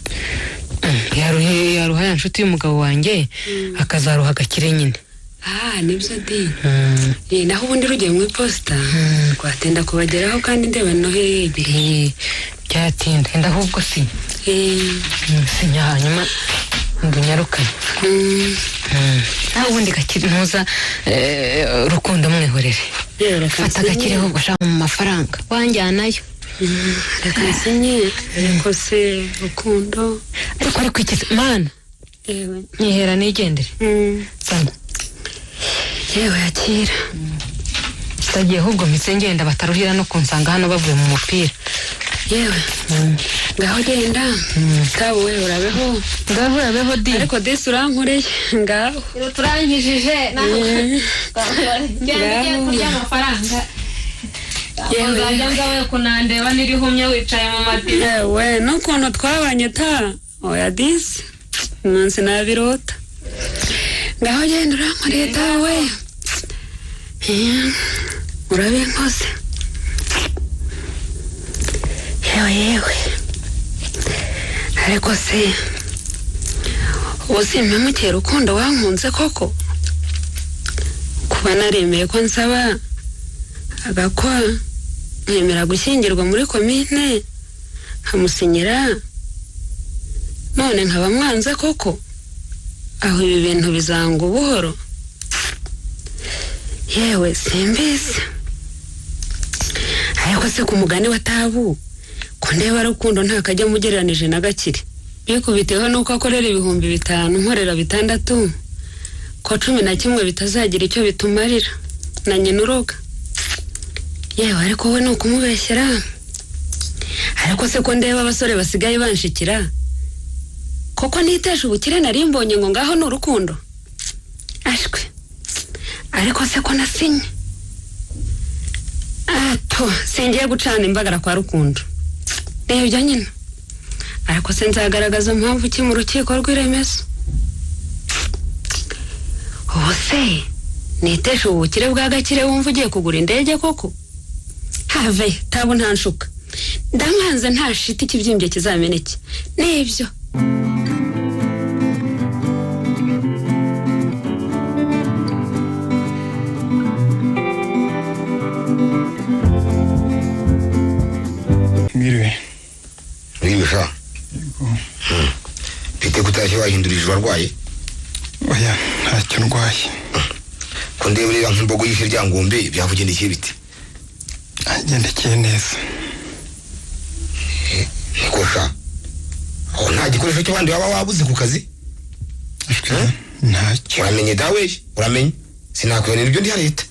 Yaruha ya nshuti y'umugabo wanjye, akazaruha agakire nyine. Nibyo di. Naho ubundi rugiye mu iposita rwatinda kubageraho kandi ndeba Noheli yegereye. Byatinda. Enda ahubwo si. Sinya hanyuma mbunyarukane. Naho ubundi gakire ntuza Rukundo mwihorere. Fata agakire ahubwo ashaka mu mafaranga wanjyanayo. Reka nsinye ariko se Rukundo. Ariko ikize mana. Nyihera nigendere. Sana. Yewe yakira. Ndagiye ahubwo mpitse ngenda bataruhira no kunsanga hano bavuye mu mupira. Yewe. Ngaho genda. Tawe urabeho. Ngaho urabeho di. Ariko disi urankoreye. Ngaho. Turangijije nawe. Genda ugiye kurya amafaranga. Yewe nzajya nzawe kunandeba nirihumye wicaye mu madini. Yewe n'ukuntu twabanye ta. Oya disi. Umunsi nabirota. Ngaho genda urankoreye tawe. Urabinkose. Yewe yewe. Ariko se ubu simpemukiye Rukundo wankunze koko? Kuba naremeye ko nsaba agakwa nkemera gushyingirwa muri komine nkamusinyira, none nkaba mwanze koko? Aho ibi bintu bizanga ubuhoro. Yewe simbizi. Ariko se ku mugani wa Tabu ko ndeba Rukundo ntakajya mugereranije na Gakire, bikubiteho nuko akorera 5000 nkorera 600, ko 11 bitazagira icyo bitumarira na nyina uroga. Yewe ariko we ni ukumubeshyera. Ariko se ko ndeba abasore basigaye banshikira koko nitesha ubukire nari mbonye ngo ngaho ni urukundo? Ashwe. Ariko se ko nasinye? Ato singiye gucana imbagara kwa Rukundo. Nibyo nyine. Ariko se nzagaragaza impamvu ki mu rukiko rw'iremezo? Ubu se nitesha ubukire bwa Gakire wumva ugiye kugura indege koko? Have Tabu ntanshuka. Ndamwanze nta shiti ikibyimbye kizameneke. Nibyo. Mwiriwe. Mwiriwe sha. Bite kutashye wahindurije warwaye? Oya ntacyo ndwaye. Ko ndeba nk'imbogo yishe ryangombe byakugendekeye bite? Agendekeye neza. Niko sha. Aho nta gikoresho cy'abandi baba wabuze ku kazi? Ntacyo. Uramenye dawe, uramenye. Sinakubonera ibyo ndi leta.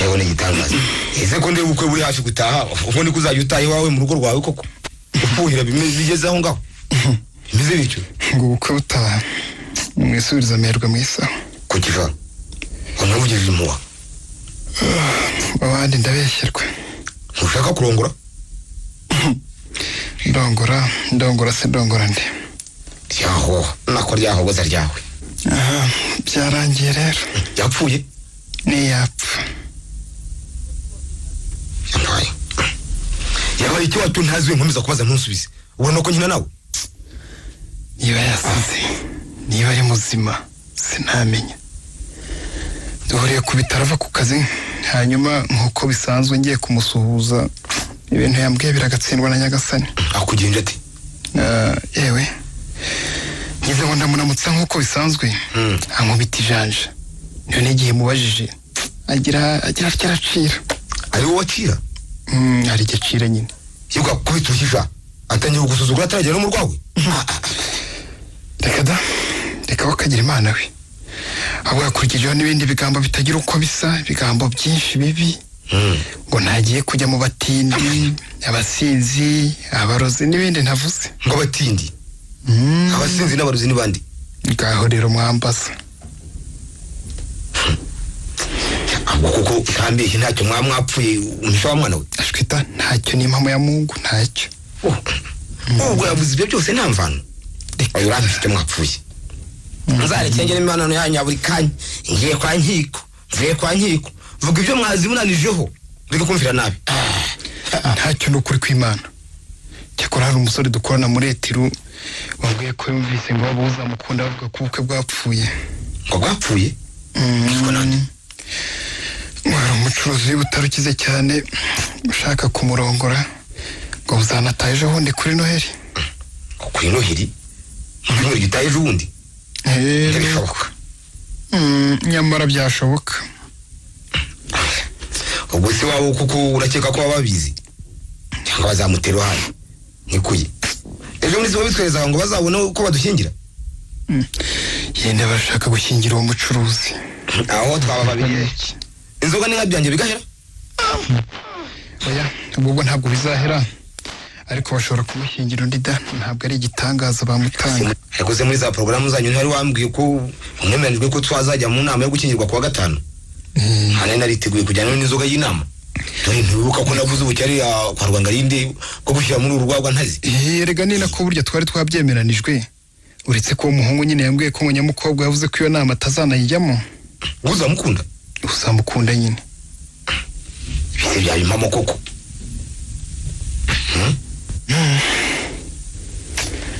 Yewe ni igitangaza. Ese ko ndeba ubukwe buri hafi gutaha, ubwo niko uzajya utaha iwawe mu rugo rwawe koko? Ufuhira bimeze bigeze aho ngaho. Bimeze bityo. Ngo ubukwe butaha nimwisubiriza amerwe mu isaho. Kukiva. Unavugije impuha. Abandi ndabeshyerwa. Ntushaka kurongora? Ndongora se ndongora nde? Ryaho, nako ryahogoza ryawe. Aha, byarangiye rero. Yapfuye? Niyapfa. Yabaye icyo watu ntazi, nkomeza kubaza ntusubize, ubona ko nkina nawe. Niba yasaze, niba ari muzima, sinamenya. Duhuriye ku bitaro ava ku kazi, hanyuma nk'uko bisanzwe ngiye kumusuhuza, ibintu yambwiye biragatsindwa na Nyagasani. Akugenje ati? Yewe, ngize ngo ndamuramutsa nk'uko bisanzwe, ankubita ijanja. Niyo n'igihe mubajije agira atya aracira. Ari wowe wacira? Hari igihe acira nyine. Yuka kubita uruhisha, atangiye kugusuzugura ataragera no mu rwawe. Reka da, reka we akagira Imana we. Ahubwo yakurikijeho n'ibindi bigambo bitagira uko bisa, ibigambo byinshi bibi, ngo ntagiye kujya mu batindi, abasinzi, abarozi n'ibindi ntavuze. Ngo abatindi, abasinzi n'abarozi n'ibandi? Ngaho rero mwambaza. Ahubwo kuko utambeshye, ntacyo mwaba mwapfuye, umusha wa mwana we? Ashwita, ntacyo, ni impamo ya Mungu, ntacyo. Ubwo yavuze ibyo byose nta mvano? Urambeshye, icyo mwapfuye. Nzarekengera imibonano yanyu ya buri kanya, ngiye kwa Nkiko, mvuye kwa Nkiko, vuga ibyo mwazibunanijeho, reka kumvira nabi. Ntacyo, ni ukuri kw'Imana. Cyakora hari umusore dukorana muri etiru wambwiye ko yumvise ngo waba uzamukunda bavuga ko ubukwe bwapfuye. Ngo bwapfuye? Yitwa nande? Ngo hari umucuruzi w'ibutaro ukize cyane ushaka kumurongora, ngo buzanataha ejo bundi kuri Noheli. Kuri Noheli? Mu cyumweru gitaha ejo bundi? Ntibishoboka. Nyamara byashoboka. Ubwo se waba kuko urakeka ko baba babizi cyangwa bazamutera uruhare? Nikuye ejo muri ziba bitwereza ngo bazabone uko badushyingira. Yenda bashaka gushyingira uwo mucuruzi. Aho twaba babiri, inzoga n'inka byanjye bigahera. Oya, ubwo ntabwo bizahera, ariko bashobora kumushyingira undi da, ntabwo ari igitangaza bamutanga. Ariko se muri za porogaramu zanyu ntihari wambwiye ko mwemeranijwe ko twazajya mu nama yo gukingirwa kuwa gatanu? Hano nariteguye kujyana n'inzoga y'inama. Dore ntiwibuka ko navuze ubukari kwa Rwangarinde bwo gushyira muri uru rwagwa ntazi? Erega ni nako burya twari twabyemeranijwe, uretse ko uwo muhungu nyine yambwiye ko umunyamukobwa yavuze ko iyo nama atazanayijyamo. Uzamukunda? Uzamukunda nyine. Ibise byaba impamo koko.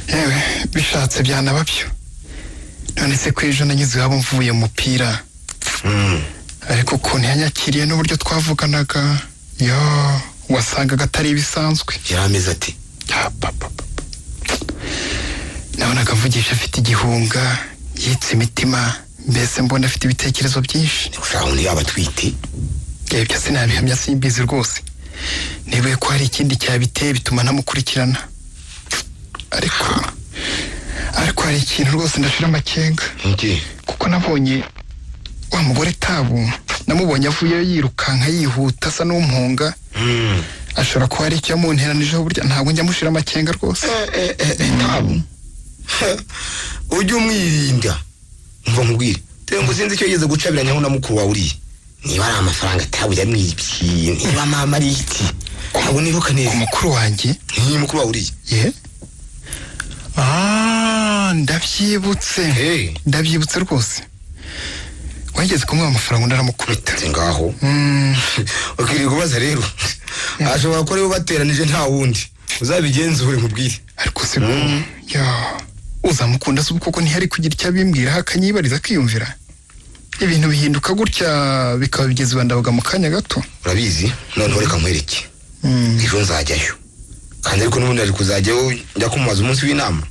Yewe, bishatse byanaba byo. None se ko ejo nanyuze iwabo mvuye mu mupira, ariko ukuntu yanyakiriye n'uburyo twavuganaga, yo wasangaga atari ibisanzwe. Yari ameze ati? Nabonaga avugisha afite igihunga, yitse imitima, mbese mbona afite ibitekerezo byinshi. Ushaka undi yaba atwite? Ibyo sinabihamya, simbizi rwose. Niba ko hari ikindi cyabiteye bituma ntamukurikirana, ariko hari ikintu rwose ndashira amakenga. Kuko nabonye wa mugore Tabu, namubonye avuyeyo yirukanka yihuta asa n'umpunga. Ashobora kuba hari icyo yamunteranijeho burya, ntabwo njya mushira amakenga rwose. Tabu ujye umwirinda. Mva nkubwire, dore ngo sinzi icyo yigeze gucabiranyaho na mukuru wawe uriya, niba ari amafaranga Tabu yamwibye, niba mama ari iki, ntabwo nibuka neza. Mukuru wanjye? Ni mukuru wawe uriya. Ye, ndabyibutse, ndabyibutse rwose. Wageze kumuha amafaranga undi aramukubita. Ngaho ukwiriye kubaza rero, ashobora kuba ariwe bateranije, nta wundi. Uzabigenzure nkubwire. Ariko se ya uzamukunda se koko ntihari kugira icyo abimbwira, akanyibariza akiyumvira? Ibintu bihinduka gutya bikaba bigeze ibandabaga mu kanya gato. Urabizi, noneho reka nkwereke. Ejo nzajyayo kandi, ariko n'ubundi ari kuzajyayo njya kumubaza umunsi w'inama.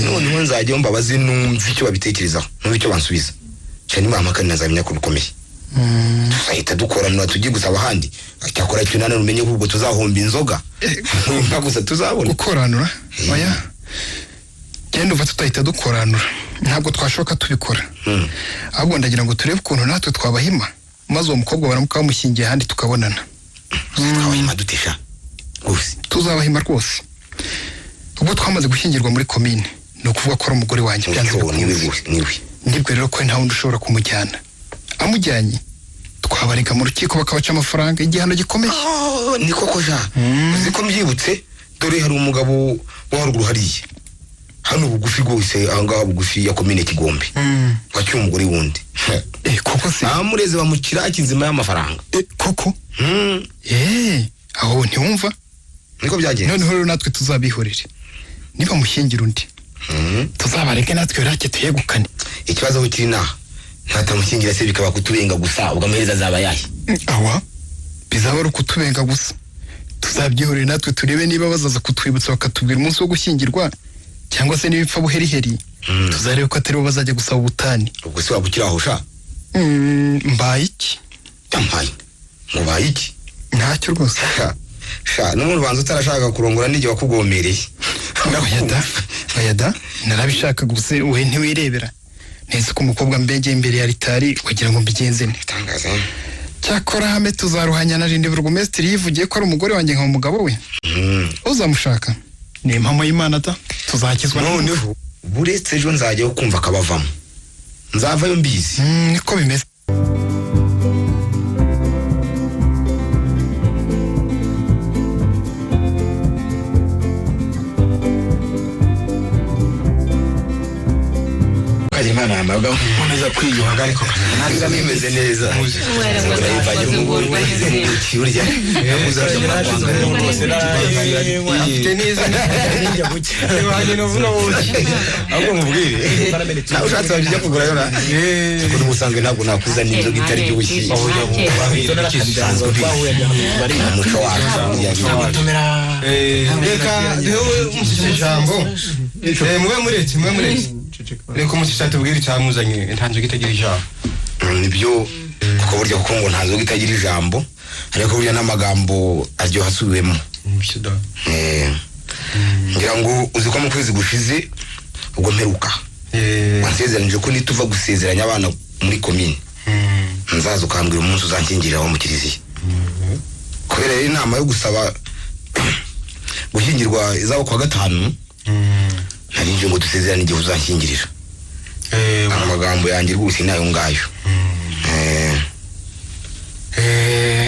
Noneho nzajyayo mbabaze, numve icyo babitekerezaho, numve icyo bansubiza. Cyane nibampakane nzamenya ko bikomeye, tuzahita dukoranira tujye gusaba ahandi. Cyakora cyo nanone umenye ko ubwo tuzahomba inzoga nka gusa tuzabona. Gukoranura? Oya, genda uva, tutahita dukoranura, ntabwo twashoka tubikora. Ahubwo ndagira ngo turebe ukuntu natwe twabahima, maze uwo mukobwa baramuka bamushyingiye ahandi tukabonana. Twabahima dutesha rwose? Tuzabahima rwose. Ubwo twamaze gushyingirwa muri komine, ni ukuvuga ko ari umugore wanjye byanze bikunze. Nibwo rero ko nta wundi ushobora kumujyana. Amujyanye twabarega mu rukiko bakabaca amafaranga, igihano gikomeye. Ni koko ja, uzi ko mbyibutse? Dore hari umugabo wo haruguru hariya, hano bugufi rwose, ahangaha bugufi ya komine Kigombe, wacyuye umugore wundi. Koko se Amureze bamukira inzima y'amafaranga. Koko? Aho ntiwumva? Niko byagenze. Noneho rero natwe tuzabihorere. Niba mushyingira undi, tuzabareke natwe rake tuyegukane. Ikibazo aho kiri naha, ntatamushyingira se bikaba kutubenga gusa, ubwo amaherezo azaba ayahe? Awa bizaba ari ukutubenga gusa. Tuzabyihorere natwe turebe niba bazaza kutwibutsa bakatubwira umunsi wo gushyingirwa, cyangwa se niba ipfa buheriheri, tuzarebe ko atari bo bazajya gusaba ubutane. Ubwo se waba ukiri aho sha? Mbaye iki? Yampaye. Ngo baye iki? Ntacyo rwose. Sha, n'umuntu ubanza utarashaka kurongora n'igihe wakugomereye. Oya da, narabishaka gusa we ntiwirebera. Neza ko umukobwa mbegeye imbere ya ritari kugira ngo mbigenze nte. Tangaza. Cyakora hame tuzaruhanya na Rindi burugumesitiri yivugiye ko ari umugore wanjye nka umugabo we. Uzamushaka. Ni impamo y'Imana da, tuzakizwa. Noneho buretse ejo nzajyaho kumva akabavamo. Nzavayo mbizi. Niko bimeze. Imana yambaga nkomeza kwiyuhaga ariko ntabwo bimeze neza. Afite neza ahubwo mubwire nawe ushatse wajya kugura yora kuko n'ubusanzwe ntabwo nakuzana inzoga itari ryoshye. Umuco wacu reka duhe umushyitsi ijambo. Mube muretse reka umushyitsi atubwire icyamuzanye. Nta nzoga itagira ijambo. Nibyo kuko burya kuko ngo nta nzoga itagira ijambo, ariko burya n'amagambo aryoha asubiwemo. Ngira ngo uzi ko mu kwezi gushize ubwo mperuka wansezeranije ko nituva gusezeranya abana muri komine nzaza ukambwira umunsi uzanshyingiriraho mu kiliziya. Kubera rero inama yo gusaba gushyingirwa izaba kuwa gatanu, nari ngo dusezerane igihe uzanshyingirira. Amagambo yanjye rwose ni ayo ngayo.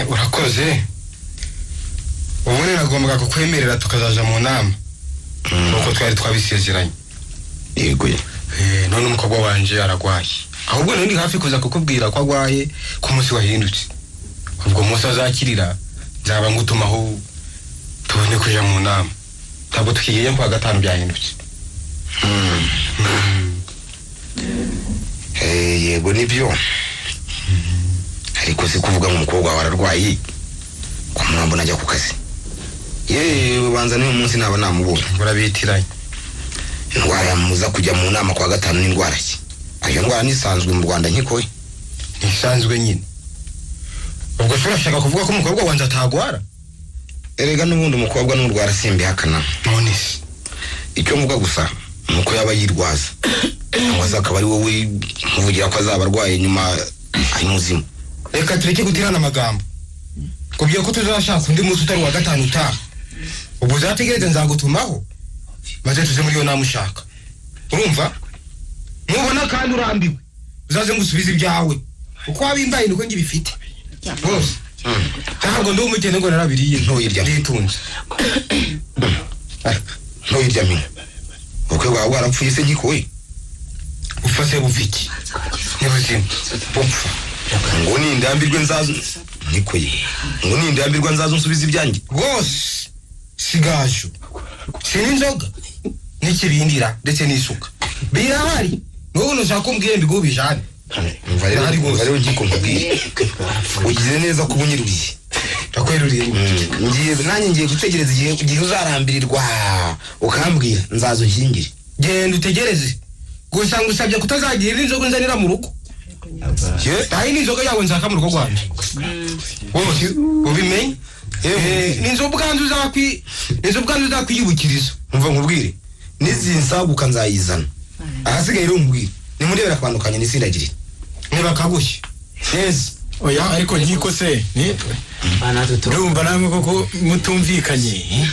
Urakoze. Ubundi nagombaga kukwemerera tukazaja mu nama kuko twari twabisezeranye. Yego. None umukobwa wanje aragwaye. Ahubwo nari hafi kuza kukubwira ko agwaye ku munsi wahindutse. Ubwo munsi azakirira nzaba ngutumaho tubone kuja mu nama. Ntabwo tukigiye kuwa gatanu byahindutse. Yego nibyo. Ariko se kuvuga ngo umukobwa wawe ararwaye ko murambo najya ku kazi. Yewe banza n'uyu munsi naba namubonye. Urabitiranye. Indwara yamuza kujya mu nama kwa gatanu ni indwara ki? Ayo ndwara nisanzwe mu Rwanda nkikoye. Nisanzwe nyine. Ubwo se urashaka kuvuga ko umukobwa wanjye atagwara? Erega n'ubundi umukobwa n'urwara simbihakana. None se icyo mvuga gusa nuko yaba yirwaza cyangwa se akaba ari wowe muvugira ko azaba arwaye nyuma ari muzima. Reka tureke gutirana amagambo. Kubwiye ko tuzashaka undi munsi utari wa gatanu utaha. Ubwo uzategereze nzagutumaho maze tuze muri iyo nama ushaka. Urumva? Nubona kandi urambiwe uzaze ngusubize ibyawe. Uko wabimbaye niko ngibifite. Rwose ntabwo ndi umukene ngo narabiriye ntuyirya. Nditunze. Ntuyirya mina. Ubukwe bwawe bwarapfuye se nkikoye? Upfa se bupfa iki? Ni buzima bupfa. Ngo nindambirwe nzazo nikoye. Ngo nindambirwa nzazo nsubiza ibyanjye. Rwose sigajo. Si n'inzoga n'ikibindira ndetse n'isuka birahari. Wowe nushaka umbwire mbiguhe ubijane. Umva rero nkiko nkubwire. Ugize neza kuba unyiruriye. Ndakweruriye. Ngiye nanjye ngiye gutegereza igihe uzarambirirwa ukambwira nzazo nkingire. Genda utegereze. Gusa ngusabye kutazagira inzoga nzanira mu rugo. Ayi ni inzoga yawe nzaka mu rugo rwanjye. Wose ubimenye. Ni inzoga ubwanzu uzakwi, inzoga ubwanzu uzakwiyibukiriza. Umva nkubwire. Nizinsaguka nzayizana. Ahasigaye rero nkubwire. Nimurebera kwandukanya nisindagire. Niba kagushye. Neza. Oya ariko nkiko se ni ndumva namwe koko mutumvikanye.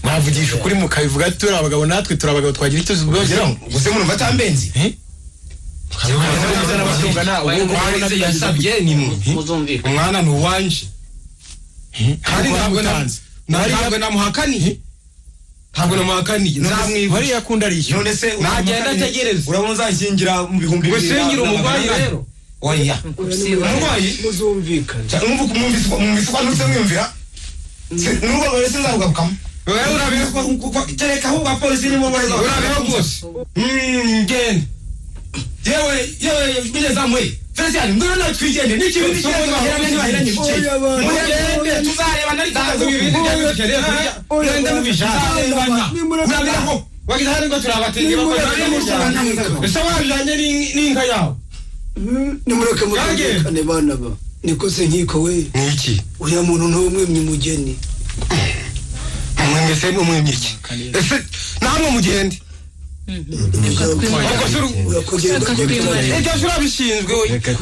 Mwavugisha ukuri mukabivuga turi abagabo natwe turi abagabo twagira icyo tubwogeraho. Gusa murumva atambenzi. Yasabye ni mwe. Umwana ni uwanje. Kandi ntabwo namuhakaniye. Ntabwo namuhakaniye. Nzamwibuka. Wari yakunda arishyura. None se nagenda ategereza. Urabona uzanshyingira mu 2000. Gushyingira umurwayi rero. Oya. Umurwayi muzumvikana. Mwumvise ko nutse mwiyumvira. N'urwo rwari sinzarugarukamo. Wewe urabeho kereka ahubwo abapolisi nibo baza. Urabeho rwose. Ngende. Yewe yewe munyezamu we. Felician ngwino nawe twigende n'ikibindi cyose baheranye ntibahiranye ibice. Mugende tuzareba nari Ntabwo ibibindi byabikeneye kurya. Mwende mubishaka. Urabeho. Wagize hano ngo turabatenge bakora. Ese wajanye n'inka yawe? Nimureke muzumvikane bana ba. Niko se nkiko we. Niki? Uriya muntu ntumwimye umugeni. Mwemye se umwimye iki? Ese namwe mugende. Ibyo urabishinzwe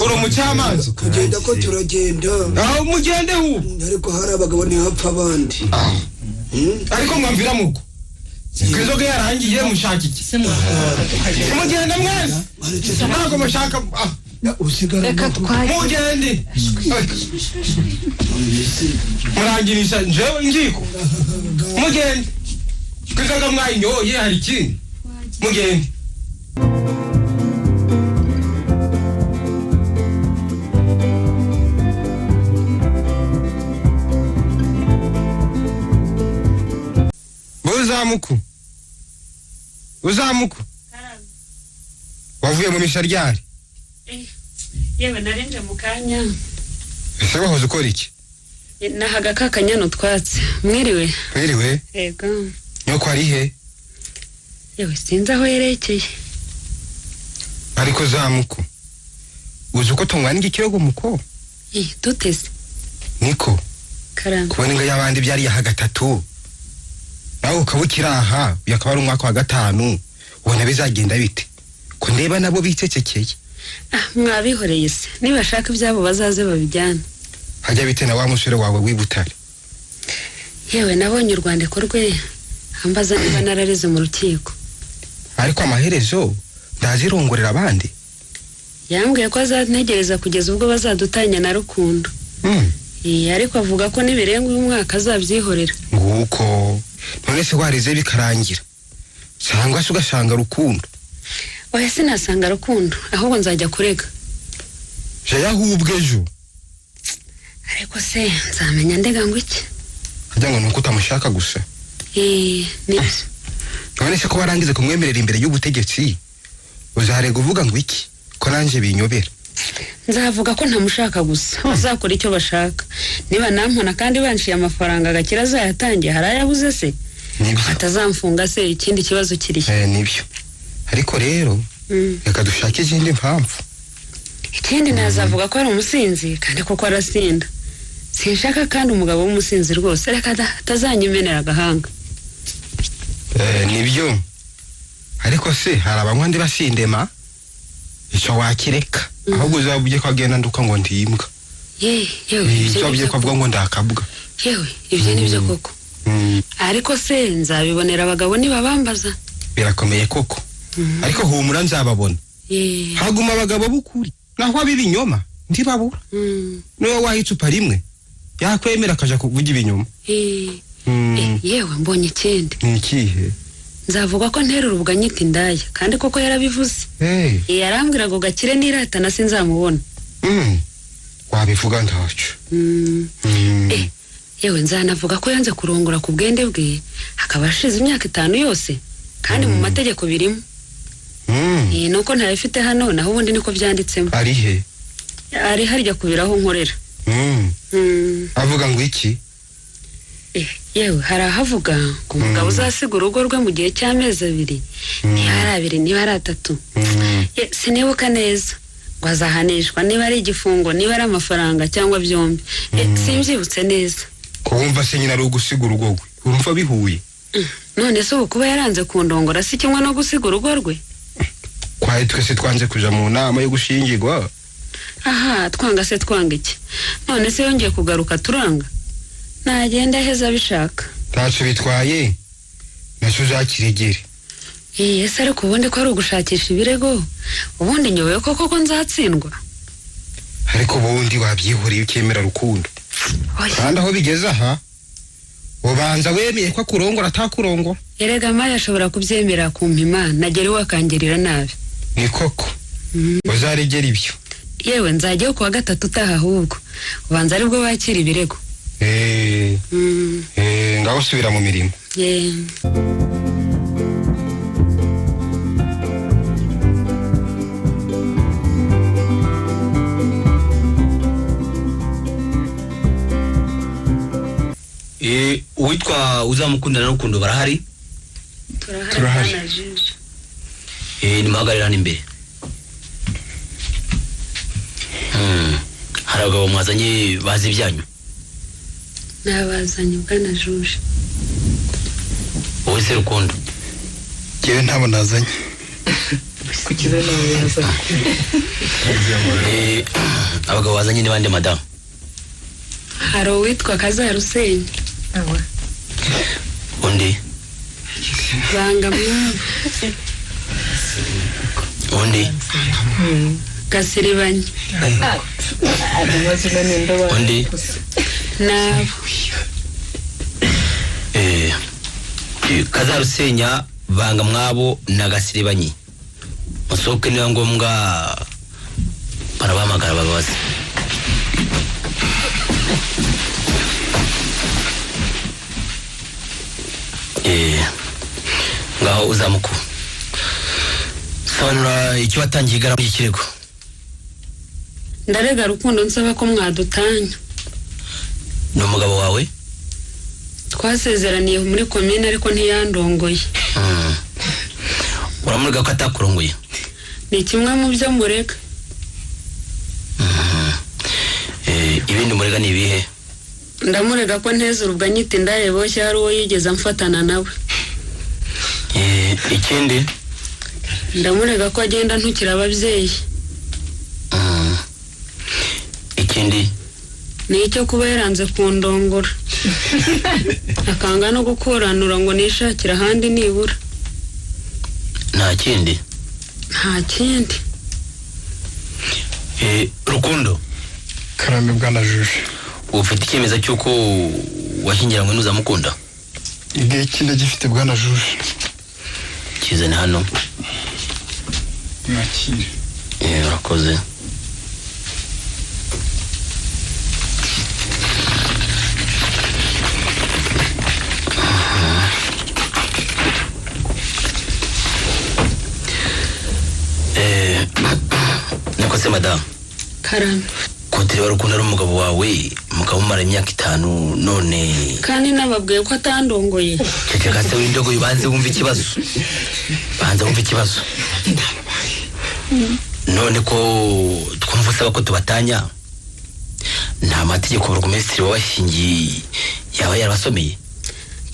uri umucamanza. Kugenda ko turagenda. Aho mugende hu. Ariko hari abagabo ntihapfa abandi. Ariko mwamvira muko. Inzoga yarangiye mushaka iki? Mugende mwese. Ntabwo mushaka. Reka mugende. Murangirisha njewe ngiko. Mugende. Inzoga mwayinyoye hari ikindi. Mugende. Uzamuku. Uzamuku. Wavuye mu misha ryari? Yewe narenje mu kanya. Ese wahoze ukora iki? Nahaga kakanyana utwatsi. Mwiriwe? Mwiriwe. Yego. Nyoko ari he? Yewe sinzi aho yerekeye. Ariko Zamuku, uzi uko tungana igikirego muko? Duteze. Niko. Karamba. Kubona inga y'abandi byari yaha gatatu. Nawe ukaba ukiri aha, uyu akaba ari umwaka wa 5, ubona bizagenda bite? Ko ndeba nabo bicecekeye. Mwabihoreye se, nibashaka ibyabo bazaze babijyana. Hajya bite na wa musore wawe w'Ibutare? Yewe nabonye urwandiko rwe, ambaza niba narareze mu rukiko. Ariko amaherezo ndazirongorera abandi. Yambwiye ko azantegereza kugeza ubwo bazadutanya na Rukundo. Ariko avuga ko nibirenga uyu mwaka azabyihorera. Nguko. None se wareze bikarangira cyangwa se ugasanga Rukundo? Oya sinasanga Rukundo, ahubwo nzajya kurega. Jya ahubwo ejo. Ariko se nzamenya ndega ngo iki? Hajya ngo nuko utamushaka gusa. Nibyo. None se ko warangize kumwemerera imbere y'ubutegetsi, uzarega uvuga ngo iki? Ko nanjye binyobera. Nzavuga ko ntamushaka gusa, bazakora icyo bashaka. Niba nampona kandi banciye amafaranga agakira azayatangiye, hari ayabuze se? Atazamfunga se ikindi kibazo kiri. Nibyo. Ariko rero reka dushake izindi mpamvu. Ikindi nazavuga ko ari umusinzi kandi koko arasinda. Sinshaka kandi umugabo w'umusinzi rwose, reka atazanyimenera agahanga. Nibyo. Ariko se hari abanywa ndi basindema? Icyo wakireka. Ahubwo uzabye ko agenda nduka ngo ndimbwa. Yewe uzabye ko avuga ngo ndakabwa. Yewe ibyo nibyo koko. Ariko se nzabibonera abagabo nibabambaza. Birakomeye koko. Ariko humura nzababona. Haguma abagabo b'ukuri naho abibinyoma ndibabura. Niwe waha icupa rimwe yakwemera akaja kuvuga ibinyoma. Yewe mbonye ikindi. Ni ikihe? Nzavuga ko ntera urubwa nyita indaya kandi koko yarabivuze. Yarambwira ngo gakire niratana sinzamubona. Wabivuga ntaco. Yewe nzanavuga ko yanze kurongora ku bwende bwe akaba ashize imyaka 5 yose kandi mu mategeko birimo. Nuko ntayafite hano naho ubundi niko byanditsemo. Ari he? Ari harya kubiraho nkorera. Avuga ngo iki? Yewe hari ahavuga ngo umugabo uzasiga urugo rwe mu gihe cy'amezi 2, niba ari 2 niba ari 3, sinibuka neza, ngo azahanishwa niba ari igifungo niba ari amafaranga cyangwa byombi. Simbyibutse neza. Ko wumva se nyina ari ugusiga urugo rwe, urumva bihuye? None se ubu kuba yaranze kundongora si kimwe no gusiga urugo rwe? Kwaye twese twanze kuja mu nama yo gushingirwa. Aha twanga se twanga iki? None se yongeye kugaruka turanga? Nagenda heza abishaka. Ntacyo bitwaye, nacyo uzakiregere. Ese ariko ubundi ko ari ugushakisha ibirego, ubundi nyobewe ko koko nzatsindwa. Ariko ubundi wabyihoreye ukemera Rukundo. Kandi aho bigeze aha, ubanza wemeye ko akurongora atakurongora. Erega Maya ashobora kubyemera kumpima nagera iwe akangirira nabi. Ni koko. Uzaregera ibyo. Yewe nzajyayo kuwa gatatu utaha, ahubwo ubanza aribwo bakira ibirego. Ngaho subira mu mirimo. Uwitwa Uzamukunda na Rukundo barahari? Turahari. Nimuhagarare hano imbere. Hari abagabo mwazanye bazi ibyanyu? Nabazanye bwana Juje. Wowe se Rukundo? Njyewe ntabo nazanye. Kukiza nawe yazanye. Abagabo bazanye ni bande madamu? Hari uwitwa Kazarusenya. Undi? Banga mwabo. Undi? Gasiribanye. Undi? Nabo. Kazarusenya, Banga mwabo na Gasiribanyi. Musohoke niba ngombwa barabahamagara bababaze. Ngaho Uzamuku, sobanura icyo watangiye igarama y'ikirego. Ndarega Rukundo nsaba ko mwadutanya. Ni umugabo wawe? Twasezeraniye muri komine ariko ntiyandongoye. Uramurega ko atakurongoye? Ni kimwe mu byo murega. Ibindi murega ni ibihe? Ndamurega ko nteze urubwa nyita indaye boshye hari uwo yigeze amfatana nawe. Ikindi? Ndamurega ko agenda ntukira ababyeyi. Ikindi? Ni icyo kuba yaranze kundongora akanga no gukoranura ngo nishakire ahandi nibura. Nta kindi? Nta kindi. Rukundo. Karame bwana Juje. Ufite icyemezo cy'uko washyingiranywe n'Uzamukunda? Igihe kindi gifite bwana Juje. Kizane hano. Mwakire. Urakoze. Niko se madamu? Karame. Kotere Rukundo ari umugabo wawe mukamumara imyaka 5 none. Kandi nababwiye ko atandongoye. Ceceka se w'indogo, ubanze wumva ikibazo. Banza wumva ikibazo. None ko twumva usaba ko tubatanya, nta mategeko burugumesitiri wabashingiye yaba yarabasomeye?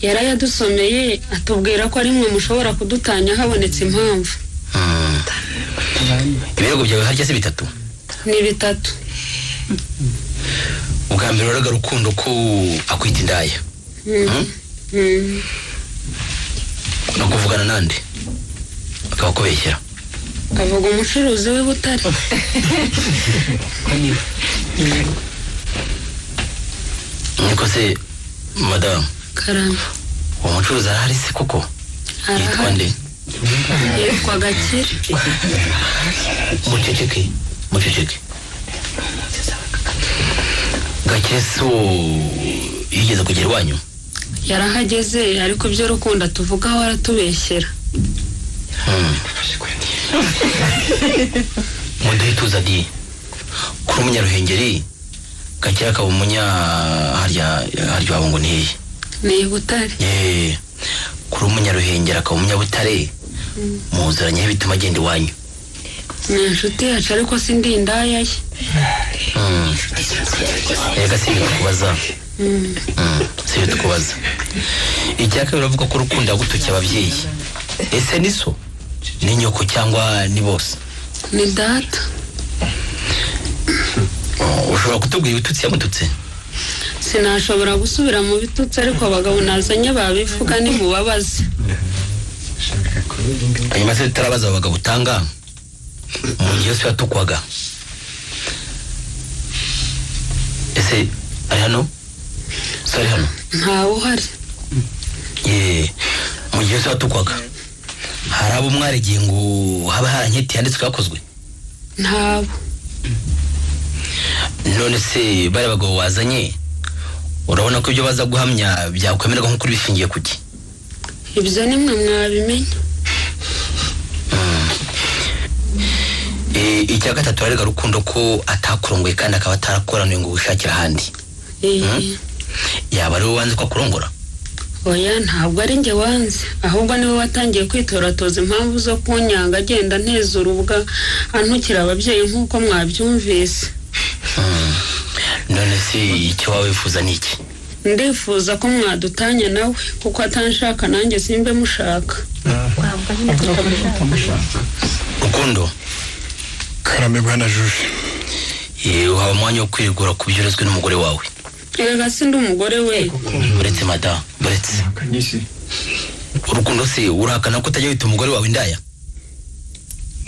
Yarayadusomeye atubwira ko ari mwe mushobora kudutanya habonetse impamvu. Ibirego byawe harya se bitatu? Ni bitatu. Ubwa mbere uraga Rukundo ko akwita indaya. No kuvugana nande akabakubeshyera. Avuga umucuruzi w'i Butare. Niko se madamu? Karame. Uwo mucuruzi arahari se koko? Yitwa nde? Yitwa Gakire. Muceceke, muceceke. Gakire si uwo yigeze kugera iwanyu? Yarahageze ariko ibyo Rukundo tuvugaho aratubeshyera. Muduhe tuza di kuri umunyaruhengeri, Gakire akaba umunya harya wabo ngo ni hehe? Ni Butare. Kuri umunyaruhengeri akaba umunyabutare, muzuranyeho bituma agenda iwanyu. Ni inshuti yacu ariko sindi indaya ye. Reka si ibyo tukubaza. Si ibyo tukubaza. Icya kabiri uravuga ko Rukundo yagutukiye ababyeyi. Ese ni so? Ni nyoko cyangwa ni bose? Ni data. Ushobora kutubwira ibitutsi yamututse? Sinashobora gusubira mu bitutsi ariko abagabo nazanye babivuga nimubabaze. Hanyuma se tutarabaza abagabo utanga mu gihe yose yatukwaga, ese ari hano? Se ari hano? Ntawe uhari. Mu gihe yose yatukwaga hari abo mwaregeye ngo haba hari anketi yanditswe yakozwe? Ntabo. None se bari abagabo wazanye, urabona ko ibyo baza guhamya byakwemerwa nk'ukuri bishingiye kuki? Ibyo ni mwe mwabimenya. Icya gatatu, arega Rukundo ko atakurongoye kandi akaba atarakoranuye ngo wishakire ahandi. Yaba ari wowe wanze ko akurongora? Oya, ntabwo ari njye wanze, ahubwo niwe watangiye kwitoratoza impamvu zo kunyanga, agenda nteza urubwa, antukira ababyeyi nk'uko mwabyumvise. None se icyo waba wifuza ni iki? Ndifuza ko mwadutanya nawe, kuko atanshaka nanjye simbe mushaka. Rukundo. Karame bwana juje. Uhawe umwanya wo kwirigura ku byo urezwe n'umugore wawe. Erega si ndi umugore we. Uretse madamu, uretse Urukundo, se urahakana ko utajya wita umugore wawe indaya?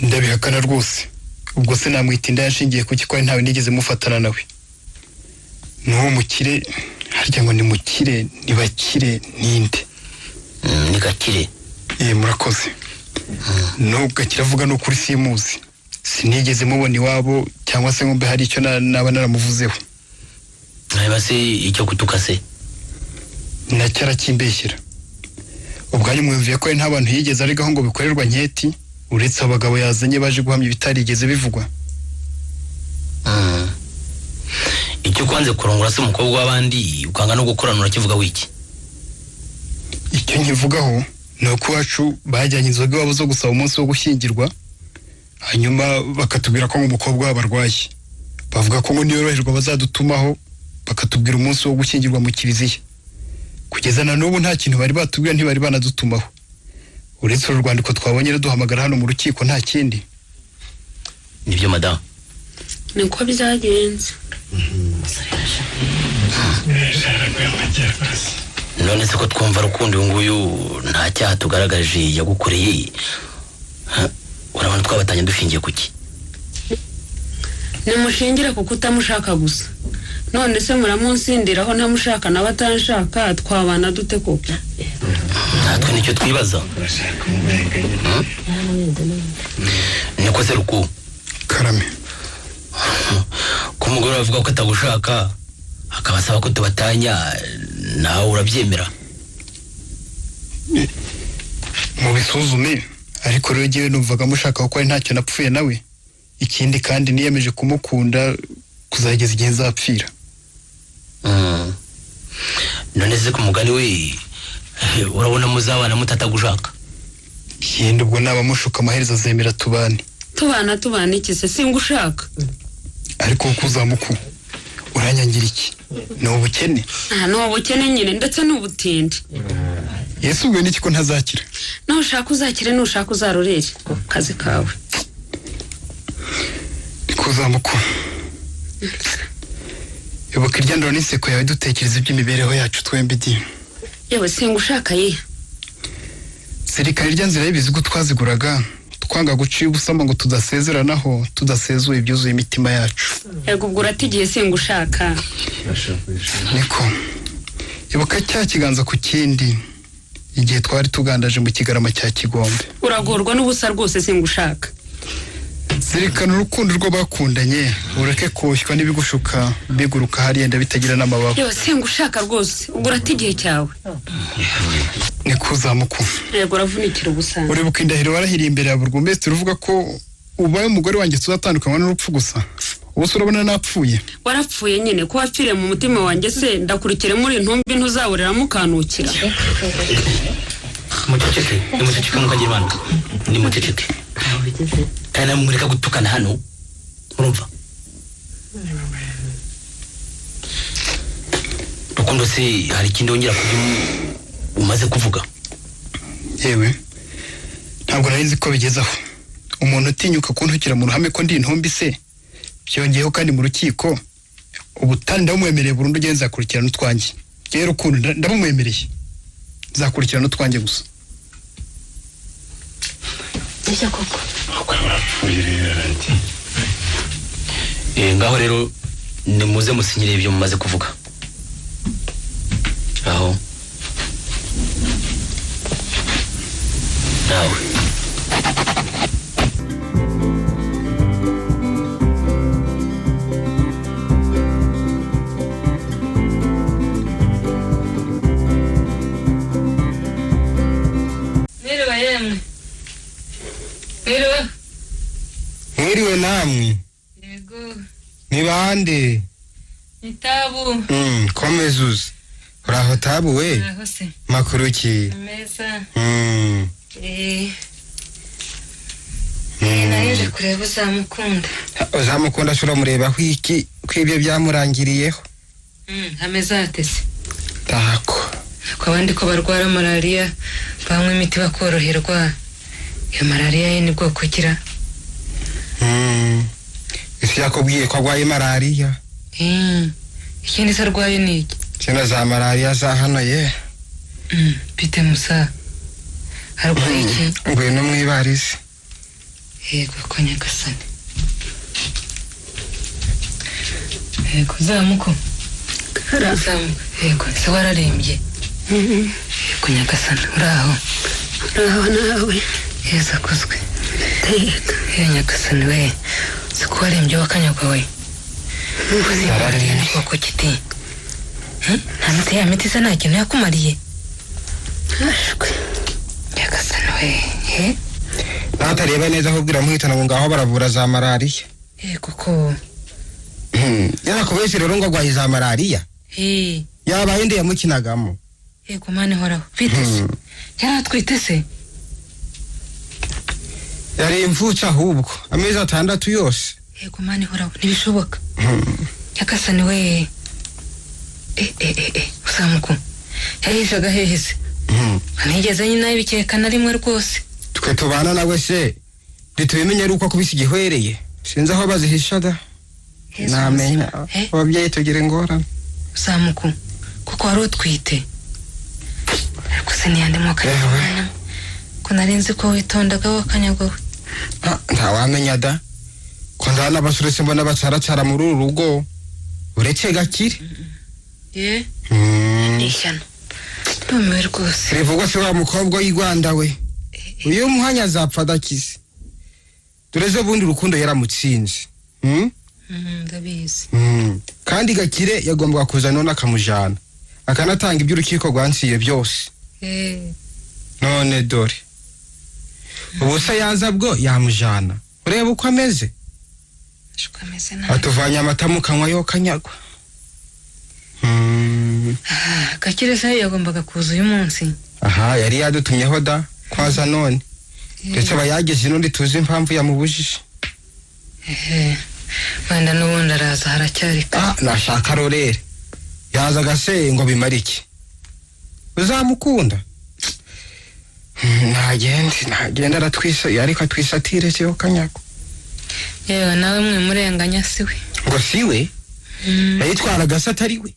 Ndabihakana rwose. Ubwo se namwita indaya nshingiye kuki, ko ari ntawe nigeze mufatana nawe? N'uwo mukire, harya ngo ni mukire, ni bakire, ninde? Ni Gakire. Murakoze. N'ubwo Gakire avuga ni ukuri simuzi, sinigeze mubona iwabo cyangwa se ngo mbe hari icyo naba naramuvuzeho. Hanyuma se icyo kutuka se? Nacyo arakimbeshyera. Ubwanyu mwumviye ko ari nta bantu yigeze aregaho ngo bikorerwa nketi, uretse abagabo yazanye baje guhamya ibitarigeze bivugwa. Icyo kwanze kurongora se umukobwa w'abandi ukanga no gukorana urakivuga wiki? Icyo nkivugaho ni uko iwacu bajyanye inzoga iwabo zo gusaba umunsi wo gushyingirwa, hanyuma bakatubwira ko ngo umukobwa wabo arwaye, bavuga ko ngo niyoroherwa bazadutumaho, bakatubwira umunsi wo gushyingirwa mu kiliziya. Kugeza na n'ubu nta kintu bari batubwira, ntibari banadutumaho, uretse uru rwandiko twabonye ruduhamagara hano mu rukiko, nta kindi. Nibyo madamu? Niko byagenze. None se ko twumva Rukundo uyu nguyu nta cyaha tugaragaje yagukoreye, urabona twabatanye dushingiye kuki? Nimushingire kuko utamushaka gusa. None se muramunsindiraho ntamushaka nawe atanshaka, twabana dute koko? Natwe nicyo twibaza. Niko se Ruku? Karame. Ko umugore avuga ko atagushaka akabasaba ko tubatanya, nawe urabyemera? Mubisuzume, ariko rero jyewe numvaga mushaka kuko ari ntacyo napfuye nawe. Ikindi kandi niyemeje kumukunda kuzageza igihe nzapfira. None se ku mugani we urabona muzabana mutatagushaka? Yenda ubwo naba mushuka amaherezo azemera tubane. Tubana iki se? Singushaka. Ariko kuko uzamuku uranyangira iki? Ni ubukene? Ni ubukene nyine, ndetse n'ubutindi. Yesu ubwo n'iki ko ntazakira? Nushaka uzakire, nushaka uzarorere kazi kawe. Nikuzamuku. Ibuka iryandura n'inseko yawe dutekereza iby'imibereho yacu twembi di. Yewe singushaka ye. Zirikana irya nzira y'ibizigo twaziguraga, twanga guciye ubusamo ngo tudasezeranaho, tudasezuye ibyuzuye imitima yacu. Yego ubwo uratigiye singushaka. Niko. Ibuka cya kiganza ku kindi igihe twari tugandaje mu kigarama cya Kigombe. Uragorwa n'ubusa rwose singushaka. Zirikana urukundo rw'abakundanye, ureke koshywa n'ibigushuka biguruka hariya bitagira n'amababa. Yewe singushaka rwose, ubwo uratigiye cyawe. Niko uzamuku. Yego uravunikira ubusa. Uribuka indahiro warahiriye imbere ya burugumesitiri uvuga ko ubaye umugore wanjye tuzatandukanywa n'urupfu gusa. Ubu se urabona napfuye? Warapfuye nyine, ko wapfiriye mu mutima wanjye se ndakurikire muri intumbi ntuzaburira mukanukira. Muceceke, nimuceceke mukagira imana. Nimuceceke. Kandi namwe mureka gutukana hano, murumva? Rukundo se hari ikindi wongera kubyo umaze kuvuga? Yewe ntabwo nari nzi ko bigezaho. Umuntu utinyuka kuntukira mu ruhame ko ndi intumbi se, byongeyeho kandi mu rukiko, ubutane ndabumwemereye burundu, ugende nzakurikirana utwanjye. Rero Rukundo ndabumwemereye, nzakurikirana utwanjye gusa. Koko Ngaho rero nimuze musinyire ibyo mumaze kuvuga. Aho nawe. Mwiriwe namwe. Yego. Ni bande? Ni Tabu. Komeza uze. Uraho Tabu we? Uraho se. Makuru ki? Meza. Naje kureba Uzamukunda. Uzamukunda ashobora murebaho iki ko ibyo byamurangiriyeho? Ameze ate se? Tako. Ko abandi ko barwara malariya banywa imiti bakoroherwa. Iyo malariya ye ni bwoko kira. Ese yakubwiye ko arwaye malariya? Ikindi se arwaye ni iki? Kino za malariya za hano ye. Bite musa? Arwaye iki? Ngwino mwibarize. Yego ko nyagasani. Yego zamuko. Zamuko. Yego se wararembye. Yego nyagasani uraho. Uraho nawe. Yesu akuzwe. Teka. Ye nyagasani we. Se ko warembye wakanyagwa we. Yararembye koko kiti. Nta miti ya miti se nta kintu yakumariye. Ashwe. Nyagasani we. Natareba neza ahubwo iramuhitana ngo ngaho baravura za malariya. Kuko yarakubeshye rero ngo arwaye za malariya. Yabaye nde yamukinagamo? Yego mane horaho. Bite se? Yaratwite se? Yari imvutsi ahubwo amezi 6 yose. Yego mane horaho ntibishoboka. Nyagasani we. Uzamuku. Yahishaga hehe se? Ntigeze nyina ibikeka na rimwe rwose. Twe tubana nawe se ntitubimenye ari uko akubise igihwereye. Sinzi aho bazihisha da. Namenya ababyeyi tugira ingorane. Uzamuku kuko wari utwite. Ariko se niyande mwaka ko nari nzi ko witondaga wakanyagwa we. Ntawamenya da. Ko ndana abasore se mbona bacaracara muri uru rugo. Uretse Gakire. Ye? Ishyano. Ndumiwe rwose. Rivugwa se wa mukobwa w'i Rwanda we. Uyu muhanya azapfa adakize. Dore ejo bundi urukundo yaramutsinze. Ndabizi. Kandi Gakire yagombaga kuza none akamujana. Akanatanga ibyo urukiko rwansiye byose. None dore. Ubu se yaza bwo yamujana. Ureba uko ameze. Uko ameze nabi. Atuvanye amata mu kanwa yo kanyagwa. Gakire se yagombaga kuza uyu munsi. Aha yari yadutumyeho da kwaza none. Ndetse abayageze n'undi tuzi impamvu yamubujije. Wenda n'ubundi araza haracyari kare. Nashaka rorere. Yazaga se ngo bimare iki? Uzamukunda? Nagende aratwisa ariko atwisatire cyo kanyako. Yewe nawe mwe murenganya siwe. Ngo siwe? Yayitwaraga se atari we.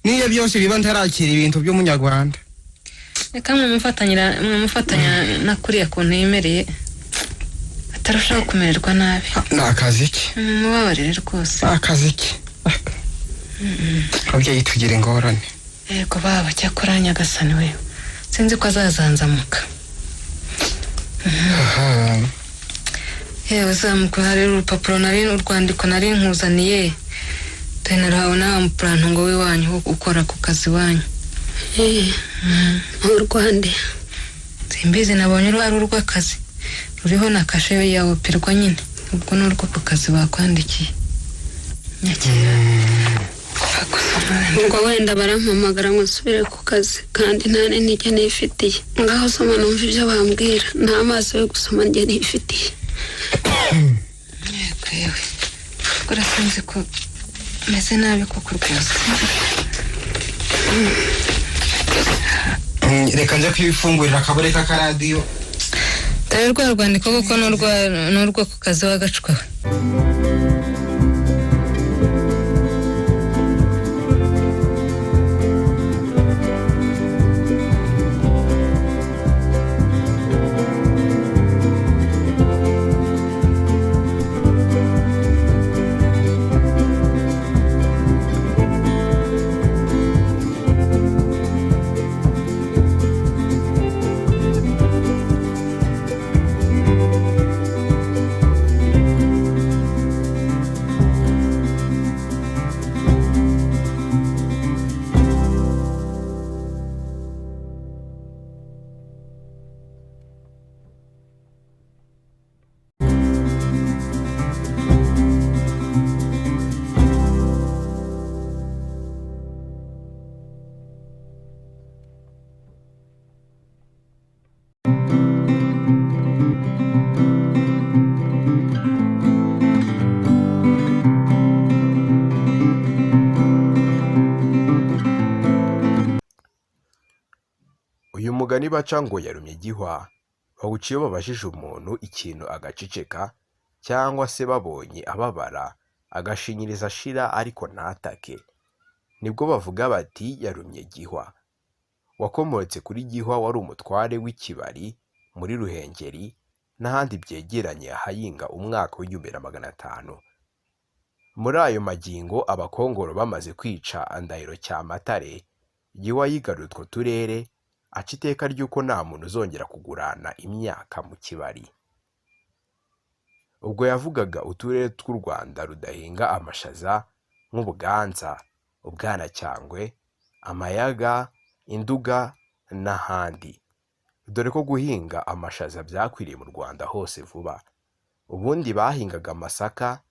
Niyo byose biba ntarakira ibintu by'umunyarwanda. Reka mwe mufatanya nakuriya kuntu yemereye atarushaho kumererwa nabi. Ni akazi ke. Mubabarire rwose. Ni akazi ke. Ababyeyi tugira ingorane. Yego baba cyakora nyagasani we. Sinzi ko azazanzamuka. Yewe uzamuka hari urupapuro nari urwandiko nari nkuzaniye. Dore narahawe na mupuranto w'iwanyu ukora ku kazi wanyu. Urwande. Simbizi nabonye ari urw'akazi. Ruriho na kashe ya operwa nyine. Ubwo ni urwo ku kazi bakwandikiye. Nyakira. Ngo wenda barampamagara ngo nsubire ku kazi kandi nta n'intege nifitiye. Ngaho soma numva ibyo bambwira. Nta maso yo gusoma njye nifitiye. Yego yewe. Urasinzi ko meze nabi koko rwose. Reka nje kwifungurira akabure k'akaradiyo. Dore rwa rwandiko kuko n'urwo ku kazi w'agacwa. Umugani baca ngo yarumye gihwa bawuca iyo babajije umuntu ikintu agaceceka, cyangwa se babonye ababara agashinyiriza ashira ariko ntatake, nibwo bavuga bati yarumye gihwa. Wakomotse kuri Gihwa wari umutware w'Ikibari muri Ruhengeri n'ahandi byegeranye ahayinga umwaka w'1500. Muri ayo magingo Abakongoro bamaze kwica Ndahiro Cyamatare, Gihwa yigaruriye utwo turere, aca iteka ry'uko nta muntu uzongera kugurana imyaka mu Kibari. Ubwo yavugaga uturere tw'u Rwanda rudahinga amashaza nk'Ubuganza, Ubwanacyambwe, Amayaga, Induga n'ahandi. Dore ko guhinga amashaza byakwiriye mu Rwanda hose vuba. Ubundi bahingaga amasaka,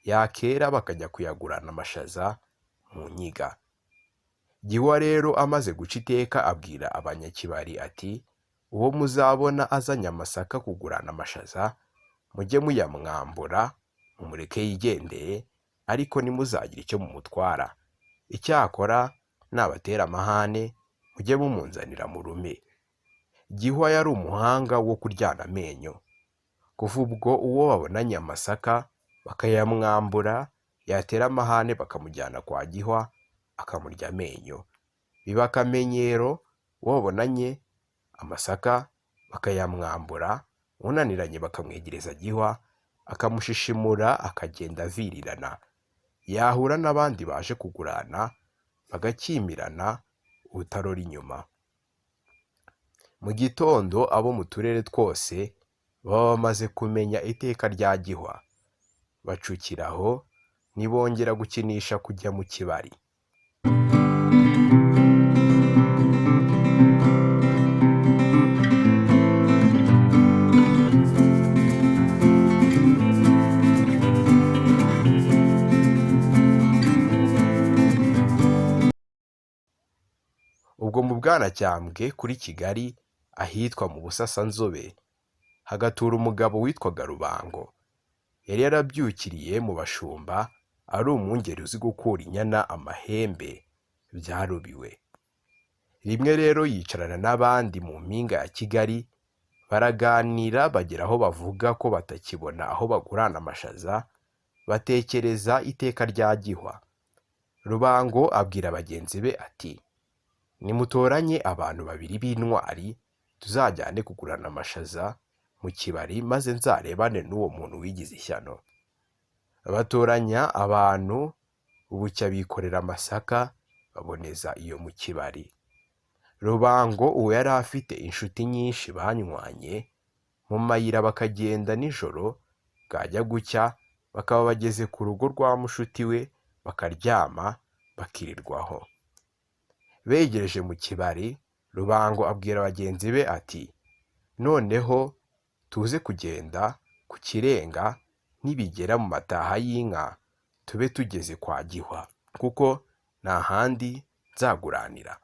yakera bakajya kuyagurana amashaza mu Nkiga. Gihwa rero amaze guca iteka abwira Abanyakibari ati uwo muzabona azanye amasaka kugurana amashaza, mujye muyamwambura mumureke yigendere, ariko ntimuzagire icyo mumutwara. Icyakora nabatera amahane mujye mumunzanira murume. Gihwa yari umuhanga wo kuryana amenyo. Kuva ubwo uwo babonanye amasaka bakayamwambura, yatera amahane bakamujyana kwa Gihwa akamurya amenyo. Biba akamenyero, uwo babonanye amasaka bakayamwambura, unaniranye bakamwegereza Gihwa akamushishimura akagenda avirirana. Yahura n'abandi baje kugurana bagakimirana utarora inyuma. Mu gitondo abo mu turere twose baba bamaze kumenya iteka rya Gihwa, bacukira aho ntibongera gukinisha kujya mu Kibari. Ubwo mu Bwanacyambwe kuri Kigali ahitwa mu Busasanzobe hagatura umugabo witwaga Rubango. Yari yarabyukiriye mu bashumba ari umwungeri uzi gukura inyana amahembe byarubiwe. Rimwe rero yicarana n'abandi mu mpinga ya Kigali baraganira bagera aho bavuga ko batakibona aho bagurana amashaza, batekereza iteka rya Gihwa. Rubango abwira bagenzi be ati nimutoranye abantu babiri b'intwari tuzajyane kugurana amashaza mu Kibari maze nzarebane n'uwo muntu wigize ishyano. Batoranya abantu bucya bikorera amasaka baboneza iyo mu Kibari. Rubango uwo yari afite inshuti nyinshi banywanye, mu mayira bakagenda nijoro bwajya gucya bakaba bageze ku rugo rwa mushuti we bakaryama bakirirwaho. Begereje mu Kibari, Rubango abwira bagenzi be ati noneho tuze kugenda ku Kirenga nibigera mu mataha y'inka tube tugeze kwa Gihwa, kuko nta handi nzaguranira.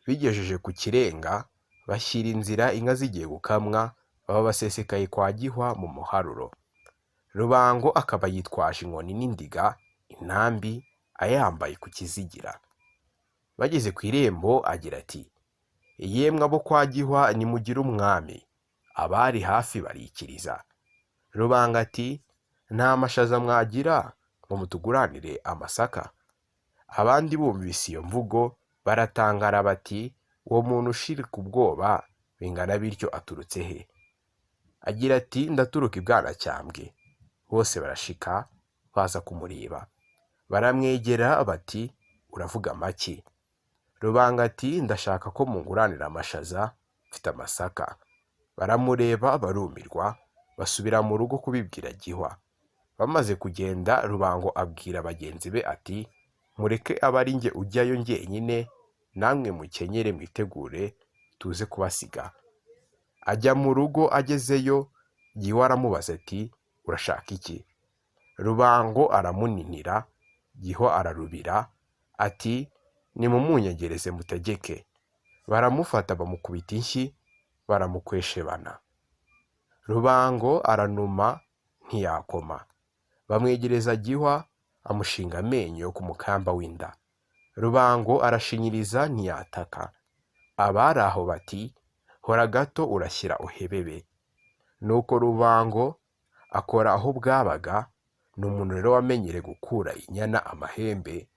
Bigejeje ku Kirenga bashyira inzira inka zigiye gukamwa, baba basesekaye kwa Gihwa mu muharuro. Rubango akaba yitwaje inkoni n'indiga, intambi ayambaye ku kizigira. Bageze ku irembo agira ati yemwe abo kwa Gihwa nimugire umwami. Abari hafi barikiriza. Rubanga ati nta mashaza mwagira ngo mutuguranire amasaka. Abandi bumvise iyo mvugo baratangara bati uwo muntu ushirika ubwoba bingana bityo aturutse he? Agira ati ndaturuka i Bwanacyambwe. Bose barashika baza kumureba, baramwegera bati uravuga make. Rubanga ati ndashaka ko munguranira amashaza mfite amasaka. Baramureba barumirwa, basubira mu rugo kubibwira Gihwa. Bamaze kugenda Rubango abwira bagenzi be ati mureke abe ari njye ujyayo njyenyine, namwe mukenyere mwitegure tuze kubasiga. Ajya mu rugo agezeyo Gihwa aramubaza ati urashaka iki? Rubango aramuninira, Gihwa ararubira ati nimumunyegereze mutegeke. Baramufata bamukubita inshyi baramukweshebana. Rubango aranuma ntiyakoma. Bamwegereza Gihwa amushinga amenyo ku mukamba w'inda. Rubango arashinyiriza ntiyataka. Abari aho bati hora gato urashyira uhebebe. Nuko Rubango akora aho bwabaga, ni umuntu rero wamenyereye gukura inyana amahembe,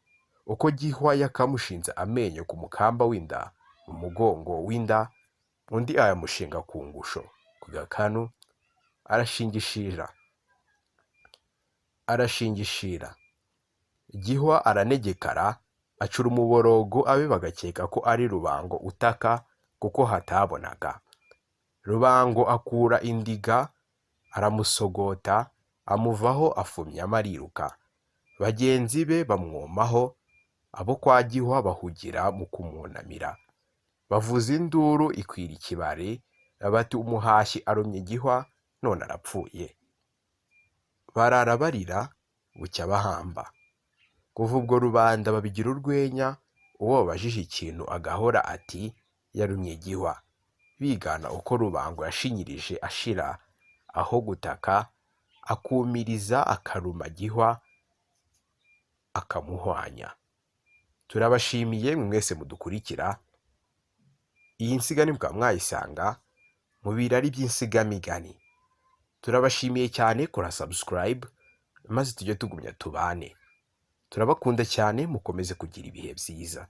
uko Gihwa yakamushinze amenyo ku mukamba w'inda, mu mugongo w'inda, undi ayamushinga ku ngusho, ku gakanu, arashingishira. Arashingishira. Gihwa aranegekara, acura umuborogo abe bagakeka ko ari Rubango utaka kuko hatabonaga. Rubango akura indiga aramusogota, amuvaho afumyamo ariruka. Bagenzi be bamwomaho, abo kwa Gihwa bahugira mu kumwunamira. Bavuza induru ikwira ikibari, bati umuhashyi arumye Gihwa none arapfuye. Barara barira bucya bahamba. Kuva ubwo rubanda babigira urwenya, uwo babajije ikintu agahora ati yarumye Gihwa. Bigana uko Rubango yashinyirije ashira aho gutaka, akumiriza akaruma Gihwa akamuhwanya. Turabashimiye mwe mwese mudukurikira. Iyi nsigani mukaba mwayisanga mu birari by'insigamigani. Turabashimiye cyane, kora subscribe maze tujye tugumya tubane. Turabakunda cyane, mukomeze kugira ibihe byiza.